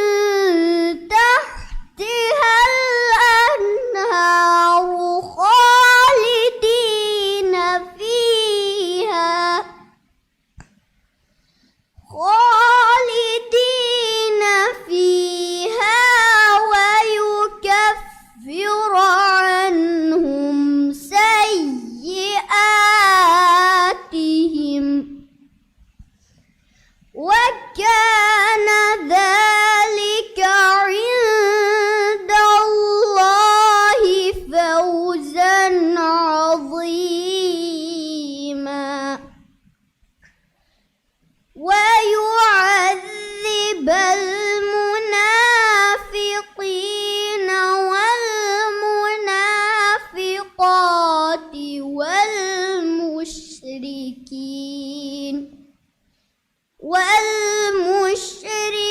تحتها الأنهار خالدين فيها، خالدين فيها ويكفر عنهم سيئاتهم، وكان ذلك عند الله فوزا عظيما. ويعذب المنافقين والمنافقات والمشركين،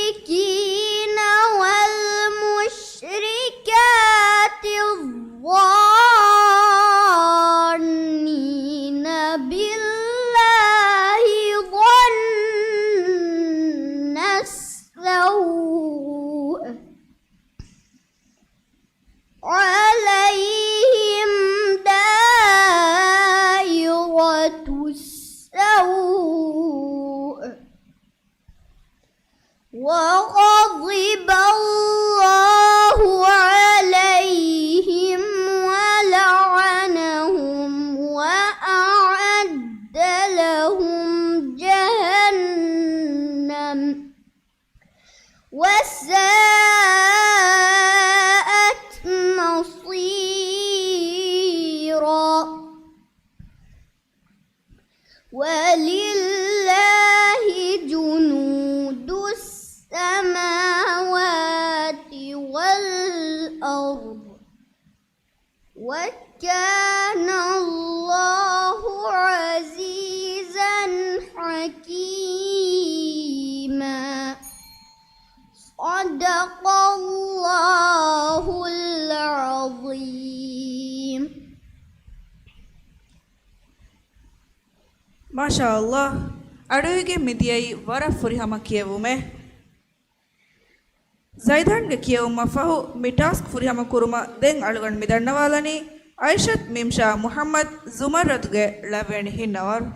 والمشركين والمشركات الظانين بالله ظن السوء، عليهم دائرة السوء، وغضب الله عليهم ولعنهم وأعد لهم جهنم وساءت مصيرا. ولله جنود السماوات والأرض، وكان الله عزيزا حكيما. صدق الله العظيم. މާޝާﷲ، އަޑުއިވިގެން މިދިޔައީ ވަރަށް ފުރިހަމަ ކިޔެވުމެއް. ޒައިދާންގެ ކިޔެވުމަށް ފަހު މި ޓާސްކް ފުރިހަމަ ކުރުމަށް ދެން އަޅުގަނޑު މި ދަންނަވާލަނީ އައިޝަތް މިމްޝާ މުޙައްމަދު ޒުމައްރަތުގެ ޅަވިޔަނި ހިންނަވާރު.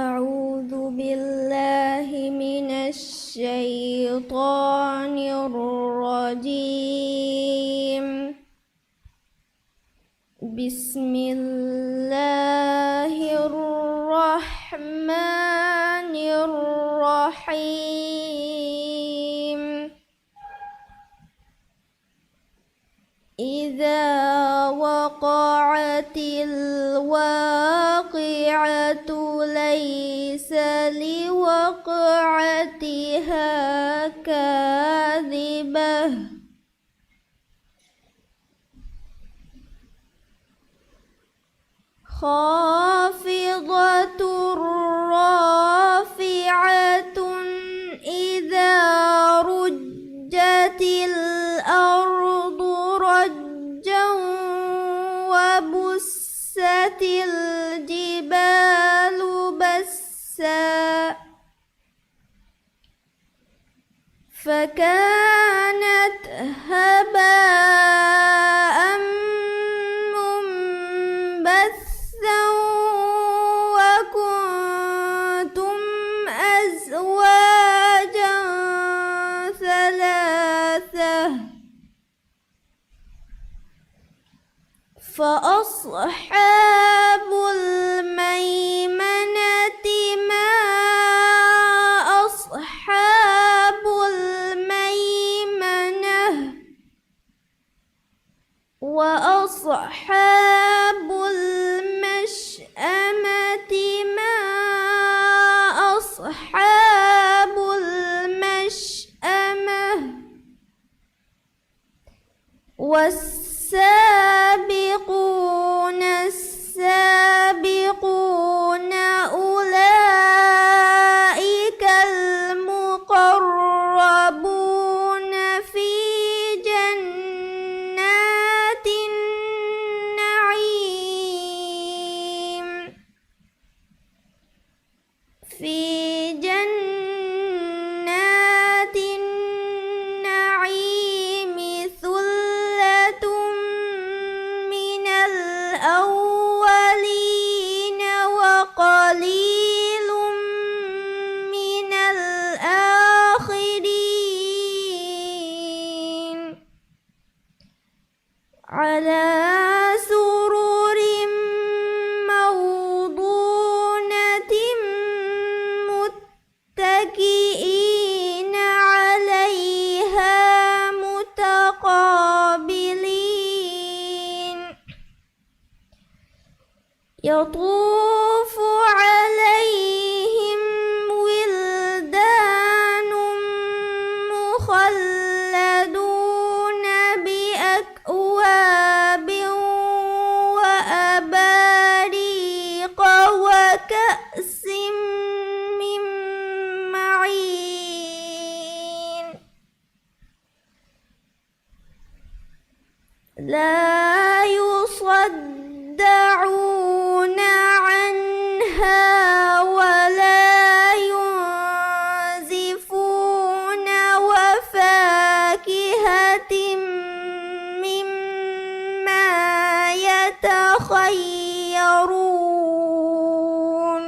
أعوذ بالله من الشيطان الرجيم. بسم الله الرحمن الرحيم. إذا وقعت الواقعة، ليس لوقعتها كاذبة، خافضة رافعة، إذا رجت الأرض رجا، وبست الجبال بسا، فكانت هباء منبثا، وكنتم أزواجا ثلاثة، فأصحاب الميمنة ما أصحاب الميمنة، وأصحاب المشأمة ما أصحاب المشأمة. والسابقون السابقون أولئك المقربون في جنات النعيم. في جنات النعيم ثلة من الأولين وقليل من الآخرين. على سرر موضونة متكئين عليها متقابلين. يطوف عليهم ولدان مخلدون بأكواب وأباريق وكأس من معين. لا يصدعون عنها ولا ينزفون وفاكهة مما يتخيرون.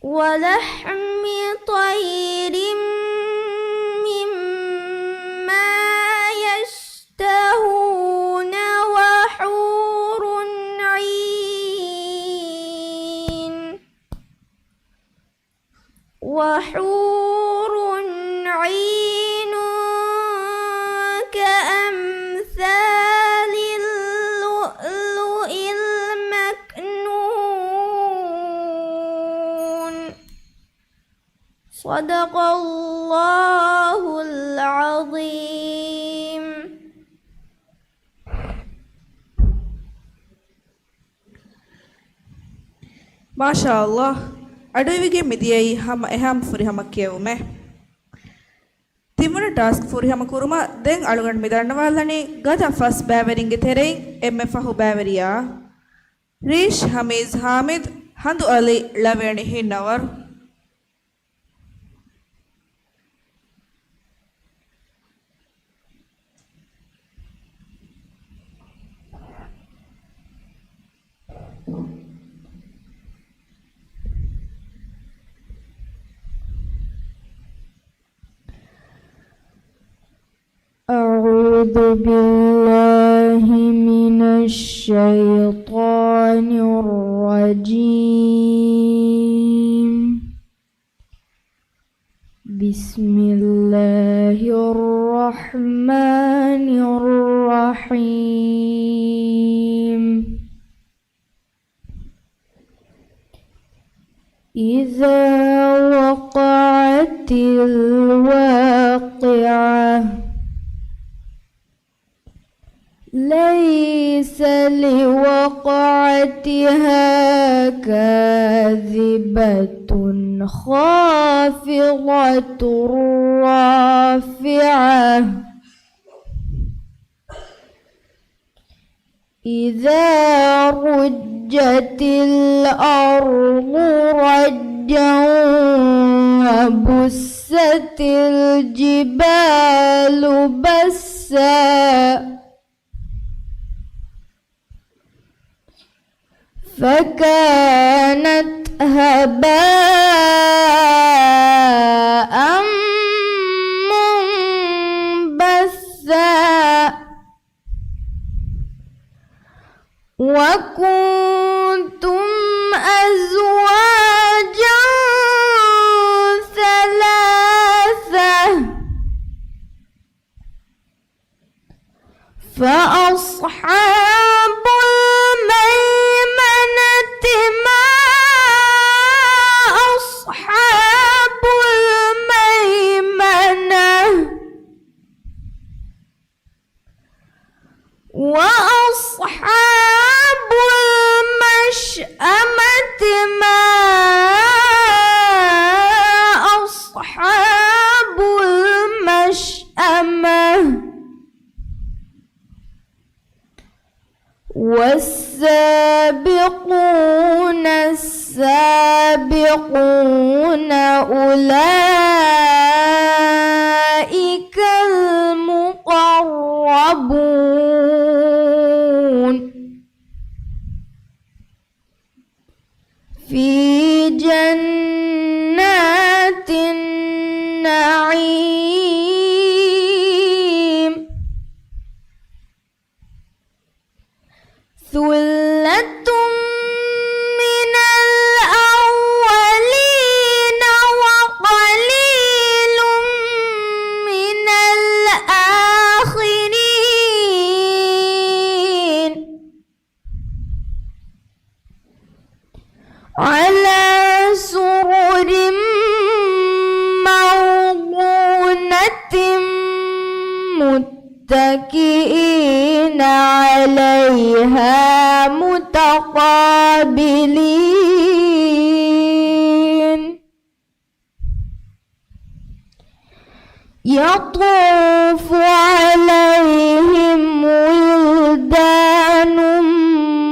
ولحم طير مما يشتهون وحور عين. وحور عين كأمثال اللؤلؤ المكنون. صدق الله العظيم. މާޝާﷲ. އަޑުއިވިގެން މިދިޔައީ ހަމަ އެހާމް ފުރިހަމަ ކިޔެވުމެއް. ތިންވަނަ ޓާސްކް ފުރިހަމަ ކުރުމަށް ދެން އަޅުގަނޑު މި ދަންނަވާލަނީ ގަދަ ފަސް ބައިވެރިންގެ ތެރެއިން އެންމެ ފަހު ބައިވެރިޔާ ރީޝް ހަމީޒް ހާމިދު، ހަނދު އަލީ، ޅަވިޔަނި ހިންނަވަރު. أعوذ أعوذ بالله من الشيطان الرجيم. بسم الله الرحمن الرحيم. إذا وقعت الواقعة. ليس لوقعتها كاذبة خافضة رافعة. إذا رجت الأرض رجا وبست الجبال بسا فكانت هباء منبثا. وكنتم أزواجا ثلاثة. فأصحاب الميمنة ما أصحاب الميمنة. وأصحاب المشأمة ما أصحاب المشأمة. والسابقون السابقون أولئك المقربون في جنات النعيم. ثلة من الأولين وقليل من الآخرين. على سرر موضونة متكئين عليها متقابلين. يطوف عليهم ولدان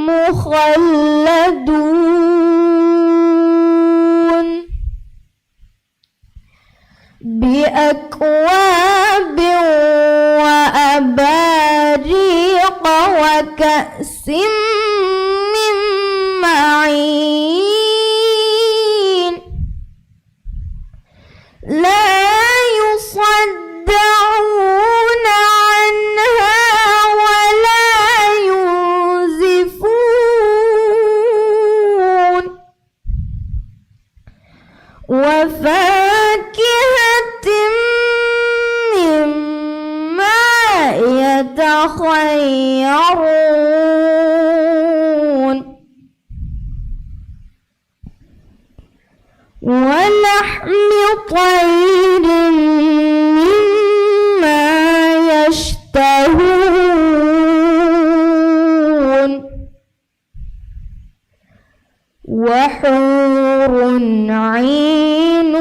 مخلدون بأكواب وأباريق وكأس من معين. لا يصدعون عنها ولا ينزفون. وفاكهة مما يتخيرون. ولحم طير مما يشتهون. وحور عين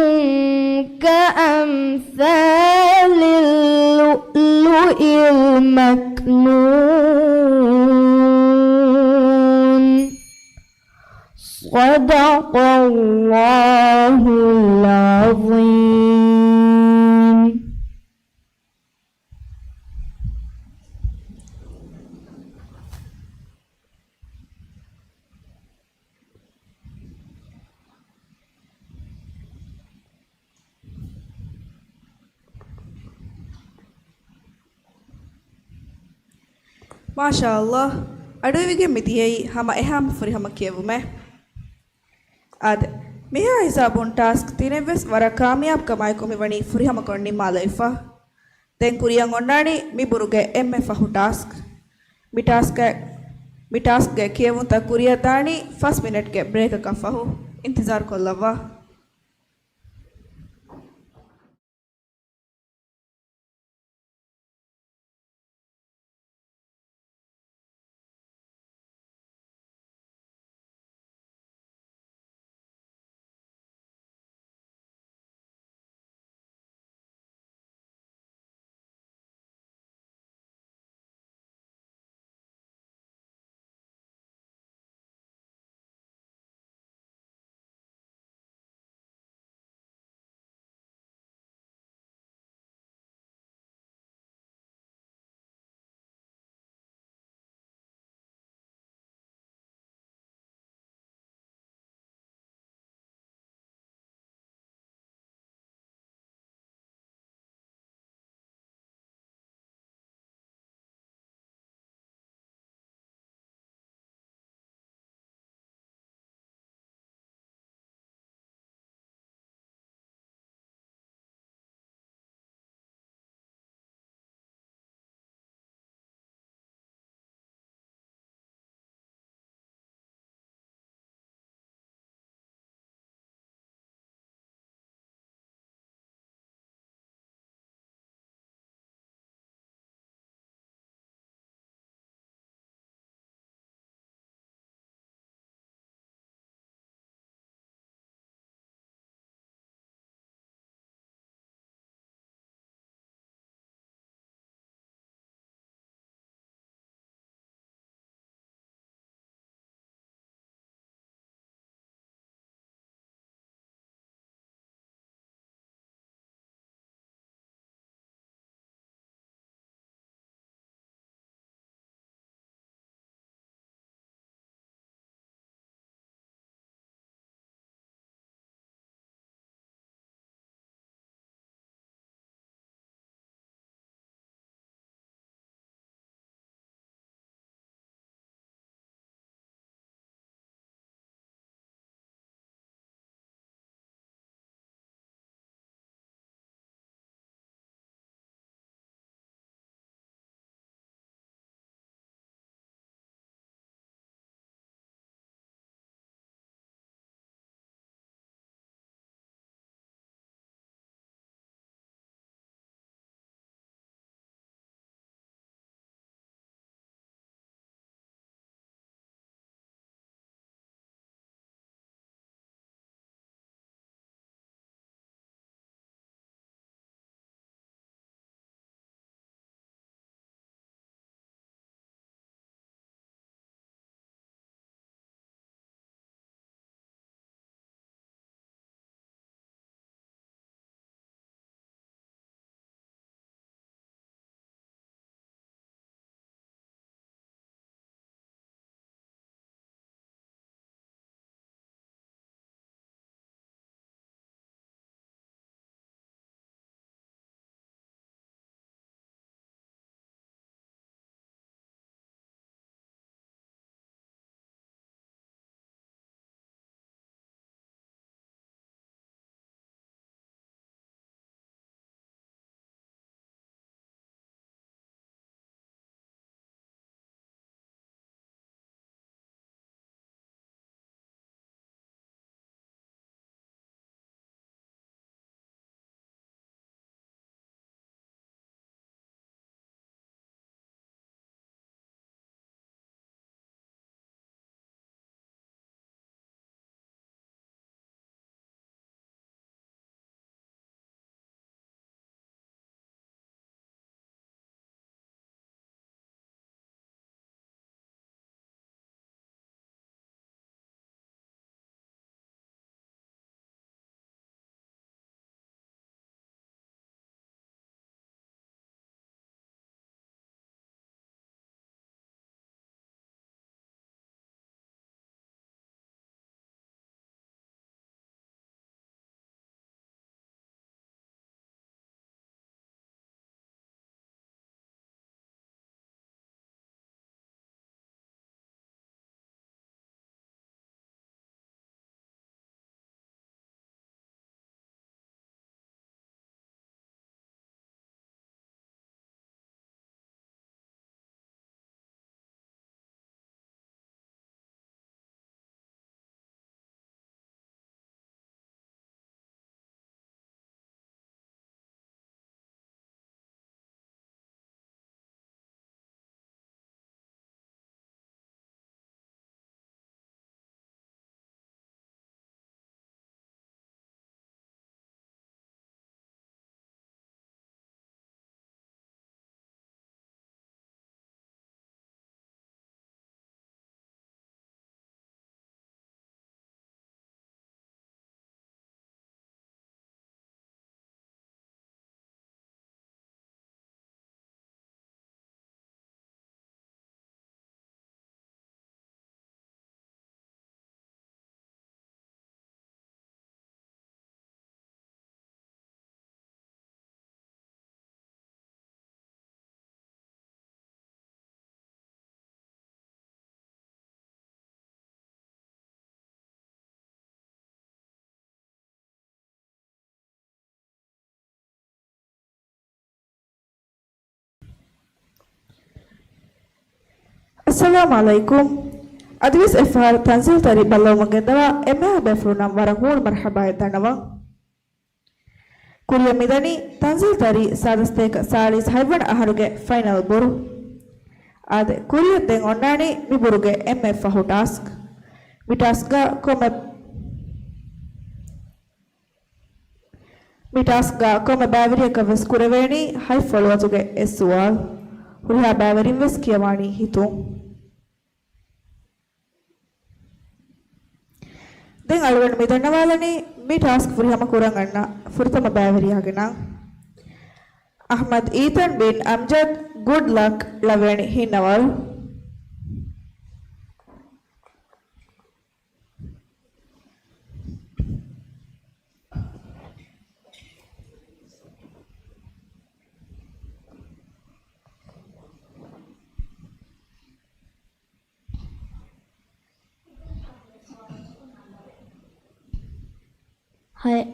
كأمثال اللؤلؤ المكنون. صدق الله العظيم. މާޝާﷲ. އަޑުއިވިގެން މި ދިޔައީ ހަމަ އެހާ މި ފުރިހަމަ ކިޔެވުމޭ. އާދެ، މިހާ ހިސާބުން ޓާސްކް ތިނެއްވެސް ވަރަށް ކާމިޔާބު ކަމާއެކު މި ވަނީ ފުރިހަމަކޮށް ނިންމާލައިފަ. ދެން ކުރިއަށް އޮންނާނީ މި ބުރުގެ އެންމެ ފަހު ޓާސްކް. މި ޓާސްކްގެ، މި ޓާސްކްގެ ކިޔެވުންތައް ކުރިއަށް ދާނީ ފަސް މިނެޓްގެ ބްރޭކަކަށް ފަހު. އިންތިޒާރު ކޮށްލައްވާ. އައްސަލާމު ޢަލައިކުމް. އަދިވެސް އެއްފަހަރު ތަންޒީލް ތަރި ބައްލަވަމުން ގެންދަވާ އެންމެހާ ބޭފުޅުންނަށް ވަރަށް ހޫނު މަރުޙަބާއެއް ދަންނަވަން. ކުރިއަށް މިދަނީ ތަންޒީލް ތަރި ސާދަ ސަތޭކަ ސާޅީސް ހަތްވަނަ އަހަރުގެ ފައިނަލް ބުރު. އާދެ، ކުރިއަށް ދެން އޮންނާނީ މި ބުރުގެ އެންމެ ފަހު ޓާސްކް. މި ޓާސްކްގަ ކޮންމެ، މި ޓާސްކްގަ ކޮންމެ ބައިވެރިޔަކަށް ވެސް ކުރެވޭނީ ހަތް ފޮޅުވަތުގެ އެއް ސުވާލު. ހުރިހާ ބައިވެރިން ވެސް ކިޔަވާނީ ހިތުން. ދެން އަޅުގަނޑު މި ދަންނަވާލަނީ މި ޓާސްކް ފުރިހަމަ ކުރަން އަންނަ ފުރަތަމަ ބައިވެރިޔާގެ ނަން. އަޙްމަދު އީތަން ބިން އަމްޖަދު ގުޑް ލަކް ޅަވޭނީ ހިންނަވާލު. ހައެއް.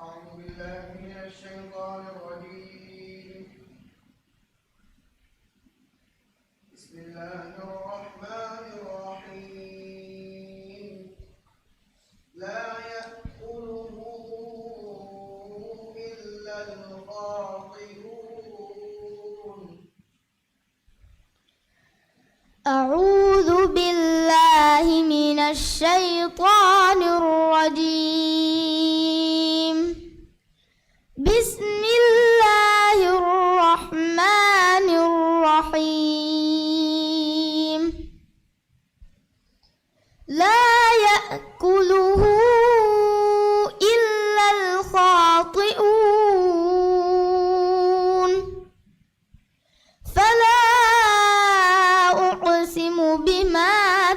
أعوذ بالله من الشيطان الرجيم. بسم الله الرحمن الرحيم. لا يأكله إلا الخاطئون. أعوذ بالله من الشيطان الرجيم. بسم الله الرحمن الرحيم. لا يأكله إلا الخاطئون. فلا أقسم بما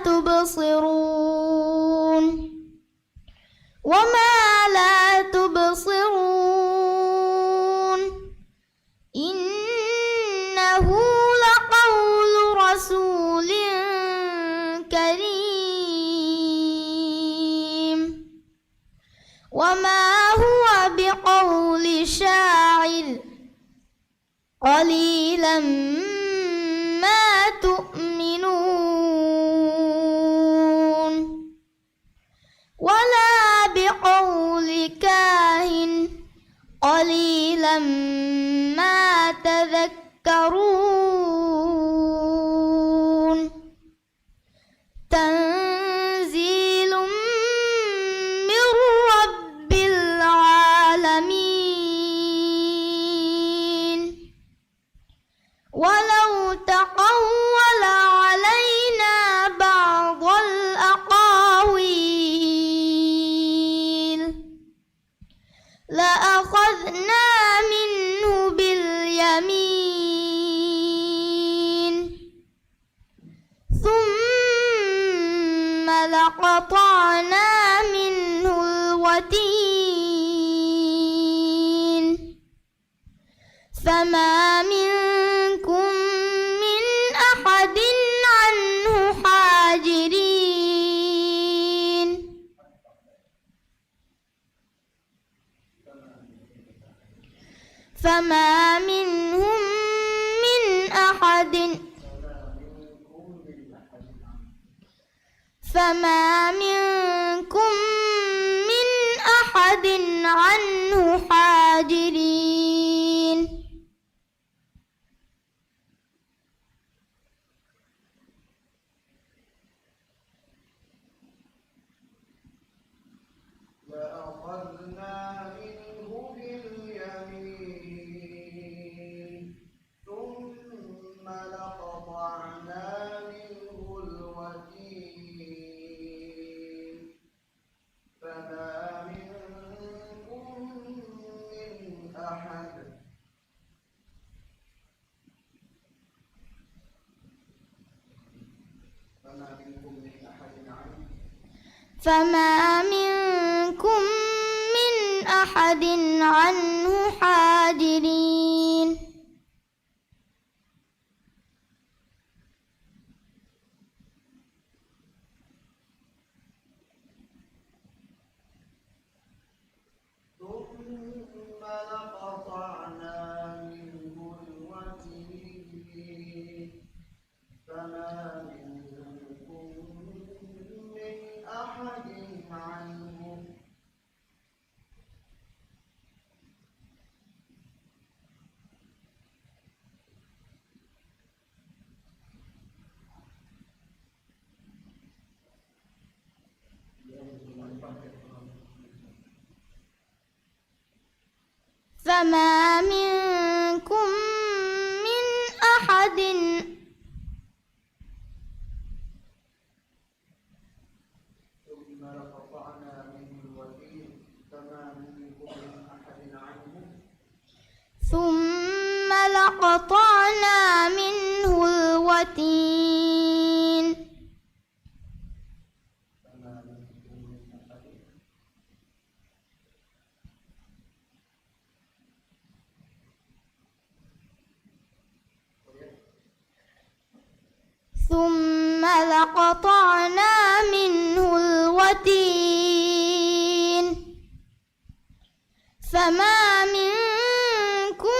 تبصرون وما لا تبصرون. إنه لقول رسول كريم. وما هو بقول شاعر. قليلا ما تؤمنون. ولا بقول كاهن. قليلا ما تذكرون. تنزيل من رب العالمين. ولو تقول علينا بعض الأقاويل لأخذنا منه باليمين. ثم لقطعنا منه الوتين. فما منكم من أحد عنه حاجزين. فما منهم من أحد، فما منكم من أحد عنه حاجزين. لأخذنا منه باليمين. ثم لقطعنا منه الوتين. فما منكم من أحد، فما منكم من أحد عنه، فما منكم من أحد عنه حاجزين. ثم لقطعنا منه الوتين. ثم لقطعنا منه الوتين. فما منكم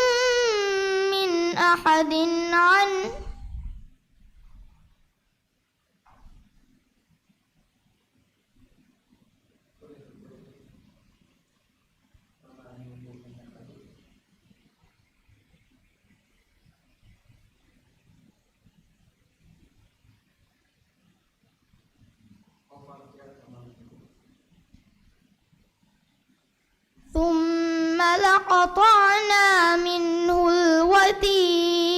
من أحد عنه. ثم لقطعنا منه الوتين.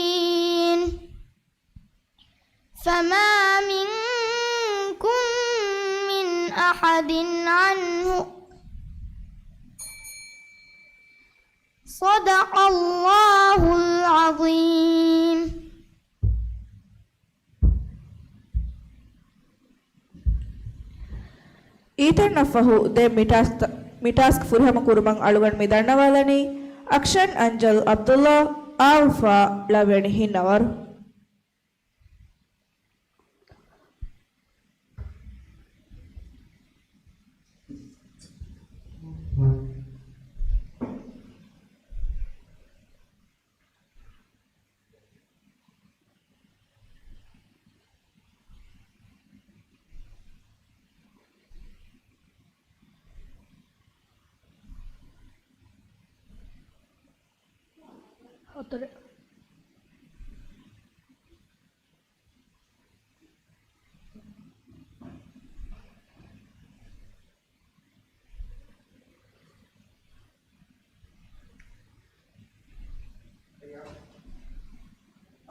فما منكم من أحد عنه. صدق الله العظيم. އީތަންނަށް ފަހު ދެ މި ޓާސްކް، މި ޓާސްކް ފުރިހަމަ ކުރުމަށް އަޅުގަނޑު މި ދަންނަވާލަނީ އަކްޝަން އަންޖަލް އަބްދުﷲ އާއުފާ ޅަވިޔަނި ހިންނަވަރު.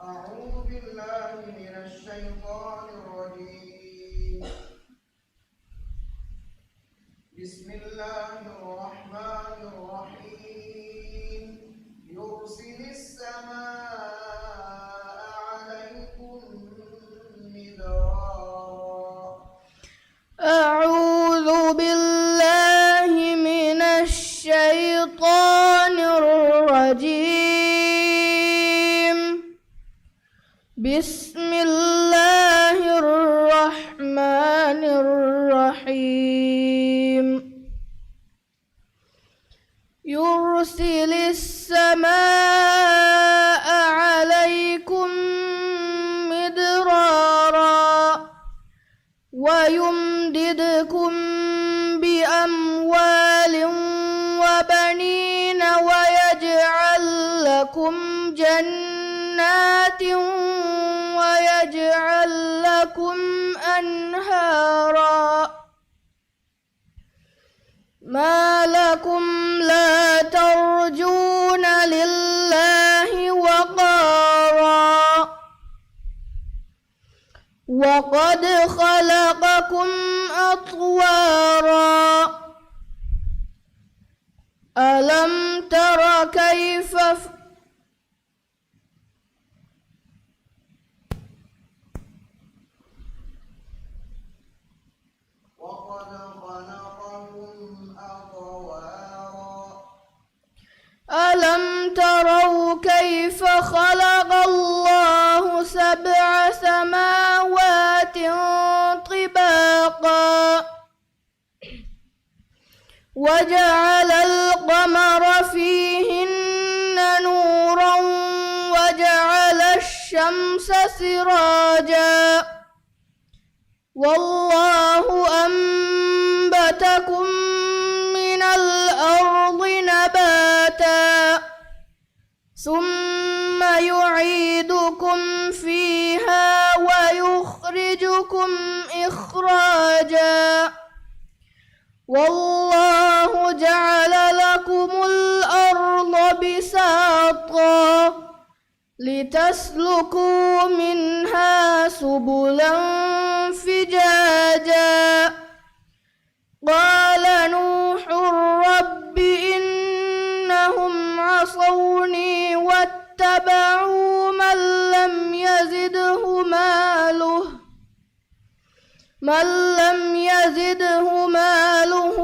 أعوذ بالله من الشيطان الرجيم. بسم الله الرحمن الرحيم. يرسل السماء عليكم مدرارا. أعوذ بالله من الشيطان الرجيم. بسم الله الرحمن الرحيم. يرسل السماء عليكم مدرارا. ويمددكم بأموال وبنين ويجعل لكم جنات ويجعل لكم أنهارا. ما لكم لا ترجون لله وقارا. وقد خلقكم أطوارا. ألم تر كيف ف-، وقد خلقكم أطوارا. ألم تروا كيف خلق الله سبع سماوات طباقا وجعل القمر فيهن نورا وجعل الشمس سراجا والله أنبتكم من الأرض نباتا ثم يعيدكم فيها ويخرجكم إخراجا والله جعل لكم الأرض بساطا لتسلكوا منها سبلا فجاجا. قال نوح رب إنهم عصوني من لم يزده ماله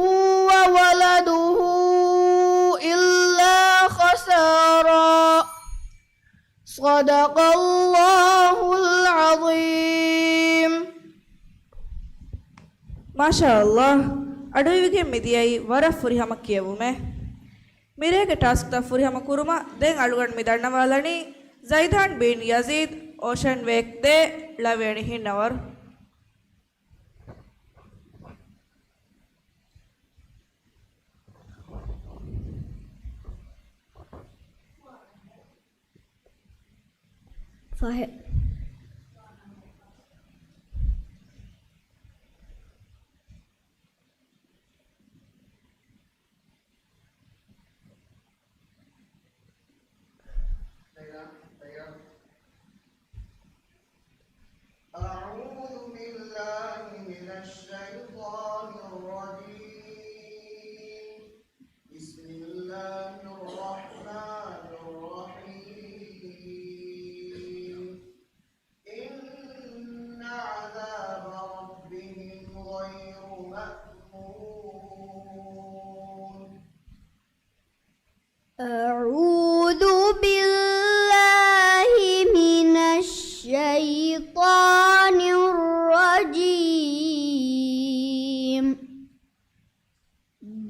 وولده إلا خسارا. صدق الله العظيم. މާޝާﷲ، އަޑުއިވިގެން މިދިޔައީ ވަރަށް ފުރިހަމަ ކިޔެވުމެއް. މިރޭގެ ޓާސްކްތައް ފުރިހަމަ ކުރުމަށް ދެން އަޅުގަނޑު މި ދަންނަވާލަނީ ޒައިދާން ބިން ޔަޒީދް، އޯޝަން ވޭކް ދޭ، ޅަވިޔަނި ހިންނަވަރު. ފަހެ. أعوذ بالله من الشيطان الرجيم. بسم الله الرحمن الرحيم. إن عذاب ربهم غير مأمون. أعوذ بالله من الشيطان الرجيم.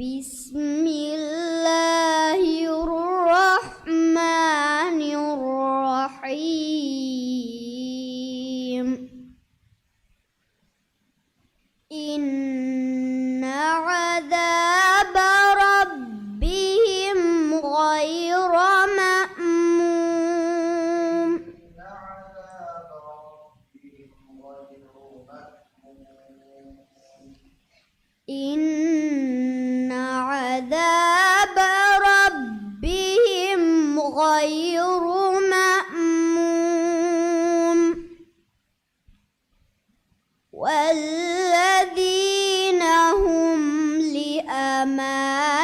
بسم الله الرحمن الرحيم. إن عذاب ربهم غير مأمون. إن عذاب ربهم غير مأمون. والذين هم لأماناتهم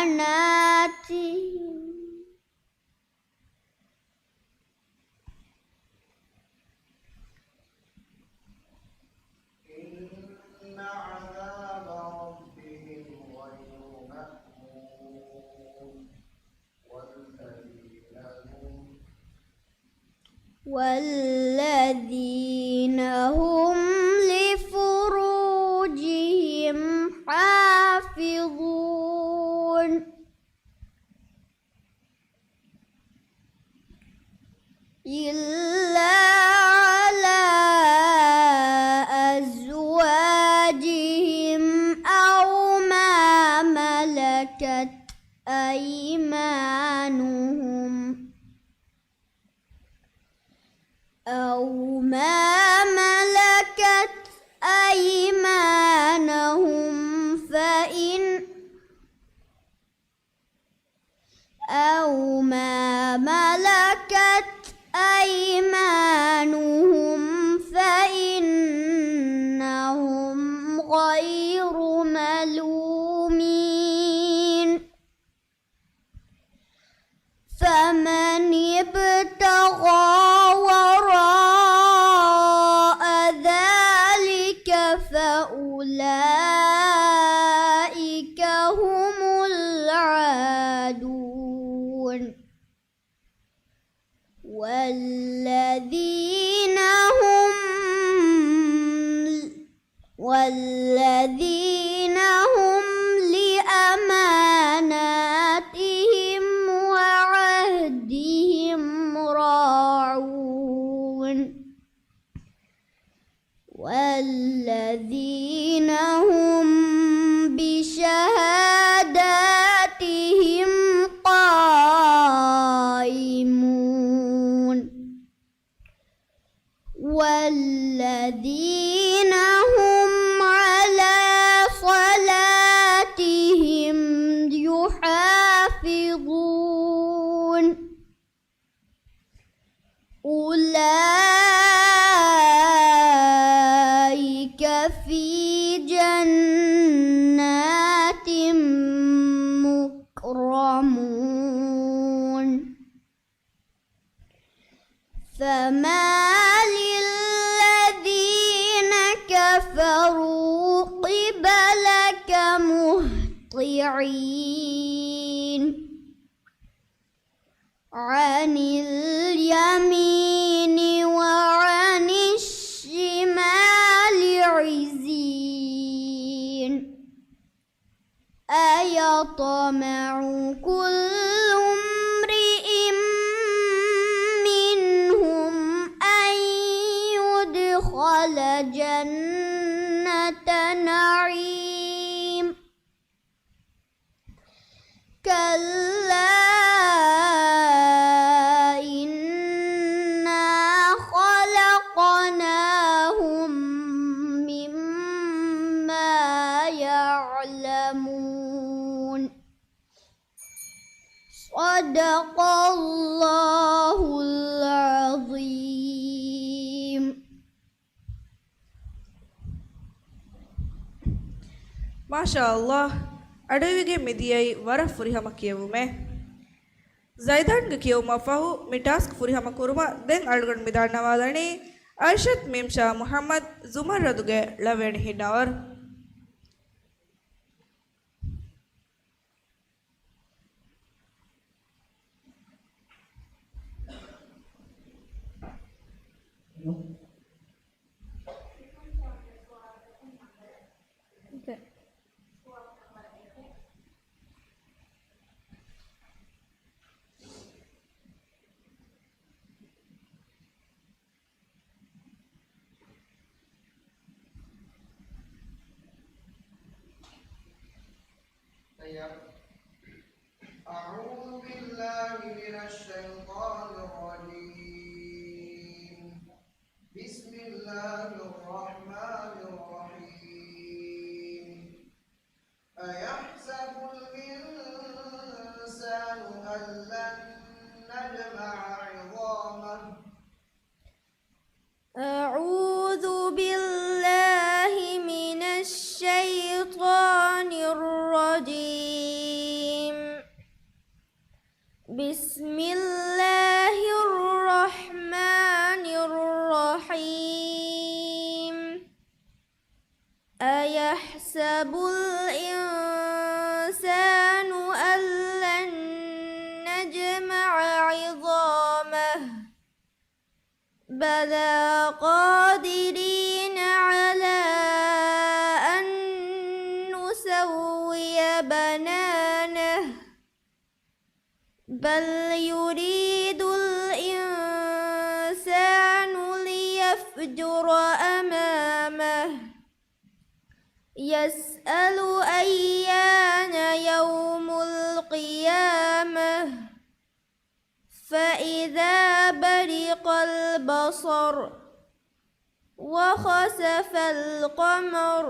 إن عذاب ربهم غير مأمون. والذين هم والذين هم لفروجهم حافظون. إلا على أزواجهم أو ما ملكت أيمانهم، أو ما ملكت أيمانهم فإن أو ما ملكت أيمانهم فإنهم غير ملومين. فمن ابتغى وراء ذلك فأولئك هم العادون. والذين هم والذين هم لأماناتهم وعهدهم راعون. والذين هم بشهاداتهم قائمون. والذين هم على صلاتهم يحافظون. أولئك في جنات مكرمون. فما للذين كفروا أجمعين. عن اليمين وعن الشمال عزين. أيطمع كل امرئ منهم أن يدخل جنة نعيم. كلا إنا خلقناهم مما يعلمون. صدق الله العظيم. މާޝާﷲ، އަޑުއިވިގެން މިދިޔައީ ވަރަށް ފުރިހަމަ ކިޔެވުމެއް. ޒައިދާންގެ ކިޔެވުމަށް ފަހު މި ޓާސްކް ފުރިހަމަ ކުރުމަށް ދެން އަޅުގަނޑު މި ދަންނަވާލަނީ އައިޝަތް މީމްޝާ މުޙައްމަދު ޒުމައްރަދުގެ ޅަވިޔަނި ހިންނަވަރު. أعوذ بالله من الشيطان الرجيم. بسم الله الرحمن الرحيم. أيحسب الإنسان أن لن نجمع عظامه. أعوذ بالله من الشيطان الرجيم. بسم الله الرحمن الرحيم. أيحسب الإنسان أن لن نجمع عظامه. بلى قادرين على أن نسوي بنانه. بل يريد الإنسان ليفجر أمامه. يسأل أيان يوم القيامة. فإذا برق البصر. وخسف القمر.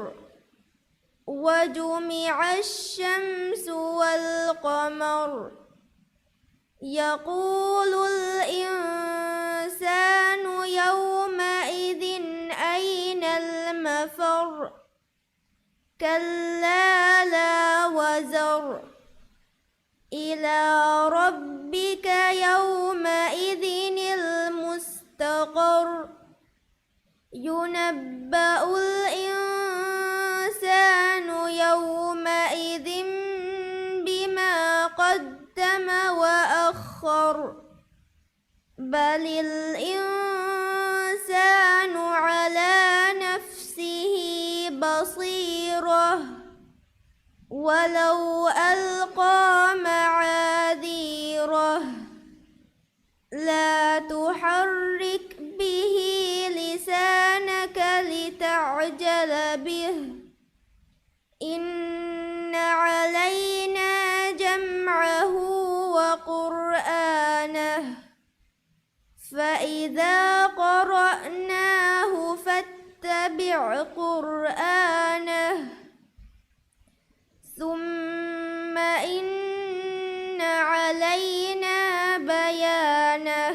وجمع الشمس والقمر. يقول الإنسان يومئذ أين المفر. كلا لا وزر. إلى ربك يومئذ المستقر. ينبأ الإنسان يومئذ بما قدم وأخر. بل الإنسان على نفسه بصيرة. ولو ألقى معاذيره. لا تحرك به لسانك لتعجل به. إن علينا جمعه وقرآنه. فإذا قرأناه فاتبع قرآنه. ثم إن علينا بيانه.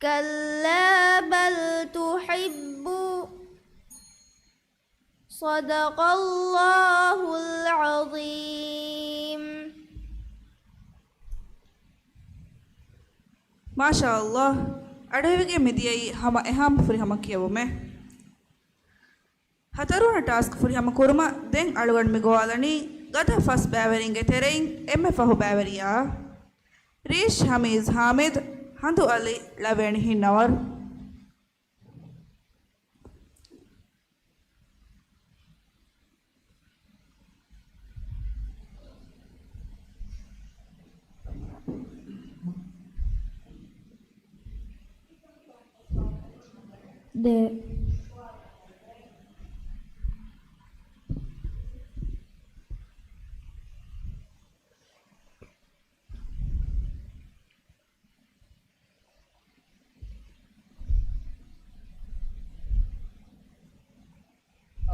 كلا بل تحب. صدق الله العظيم. މާޝާﷲ، އަޑުއިވިގެން މިދިޔައީ ހަމަ އެހާމަ ފުރިހަމަ ކިޔެވުމެއް. ހަތަރުވަނަ ޓާސްކް ފުރިހަމަ ކުރުމަށް ދެން އަޅުގަނޑު މި ގޮވާލަނީ ގަދަ ފަސް ބައިވެރިންގެ ތެރެއިން އެންމެ ފަހު ބައިވެރިޔާ ރީޝް ހަމީޒް ހާމިދު، ހަނދުއަލި ޅަވެނި ހިންނަވަރު. ދެ.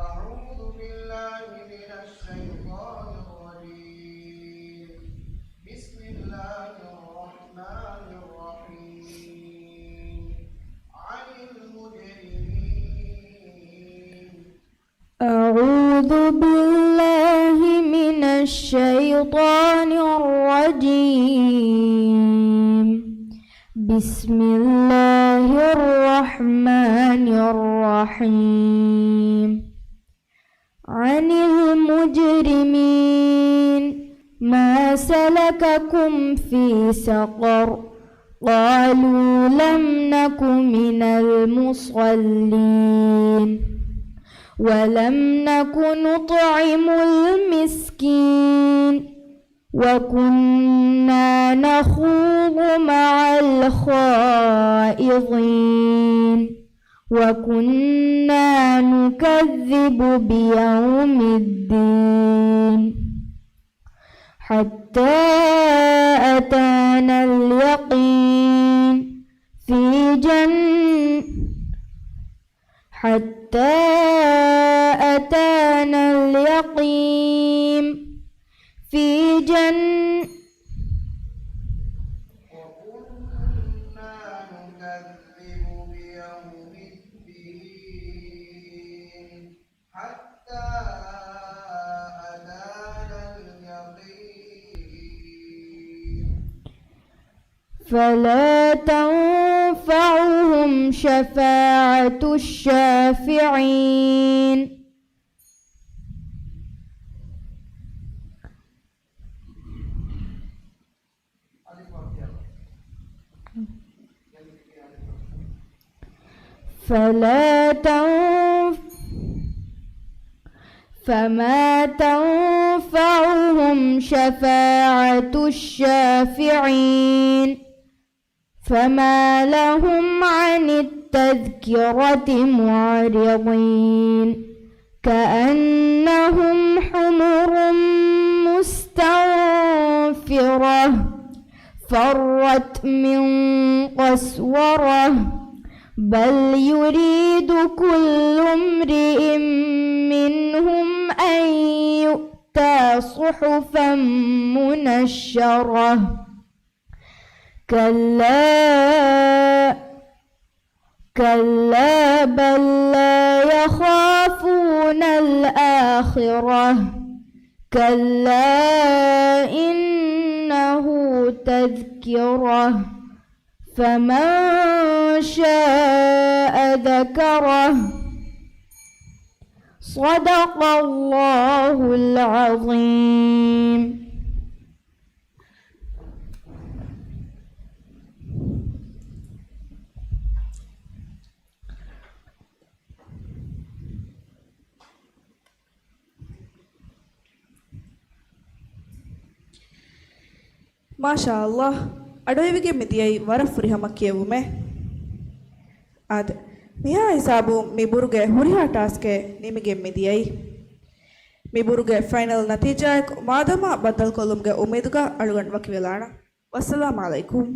أعوذ بالله من الشيطان الرجيم. بسم الله الرحمن الرحيم. عن المجرمين. أعوذ بالله من الشيطان الرجيم. بسم الله الرحمن الرحيم. عن المجرمين. ما سلككم في سقر؟ قالوا لم نك من المصلين ولم نك نطعم المسكين وكنا نخوض مع الخائضين وكنا نكذب بيوم الدين حتى أتانا اليقين في جن حتى أتانا اليقين في جن وكنا نكذب بيوم الدين حتى أتانا اليقين فلا تنفعهم شفاعة الشافعين. فلا تنف فما تنفعهم شفاعة الشافعين فما لهم عن التذكرة معرضين كأنهم حمر مستنفرة فرت من قسورة بل يريد كل امرئ منهم أن يؤتى صحفا منشرة كلا كلا بل لا يخافون الآخرة كلا إنه تذكرة فمن شاء ذكره. صدق الله العظيم. މާޝާﷲ، އަޑުއިވިގެން މިދިޔައީ ވަރަށް ފުރިހަމަ ކިޔެވުމެއް. އާދެ، މިހާ ހިސާބުން މިބުރުގެ ހުރިހާ ޓާސްކެއް ނިމިގެން މިދިޔައީ. މިބުރުގެ ފައިނަލް ނަތީޖާއެއް މާދަމާ ބައްދަލުކޮށްލުމުގެ އުއްމީދުގަ އަޅުގަނޑު ވަކިވެލާނަން. ވައްސަލާމް ޢަލައިކުމް.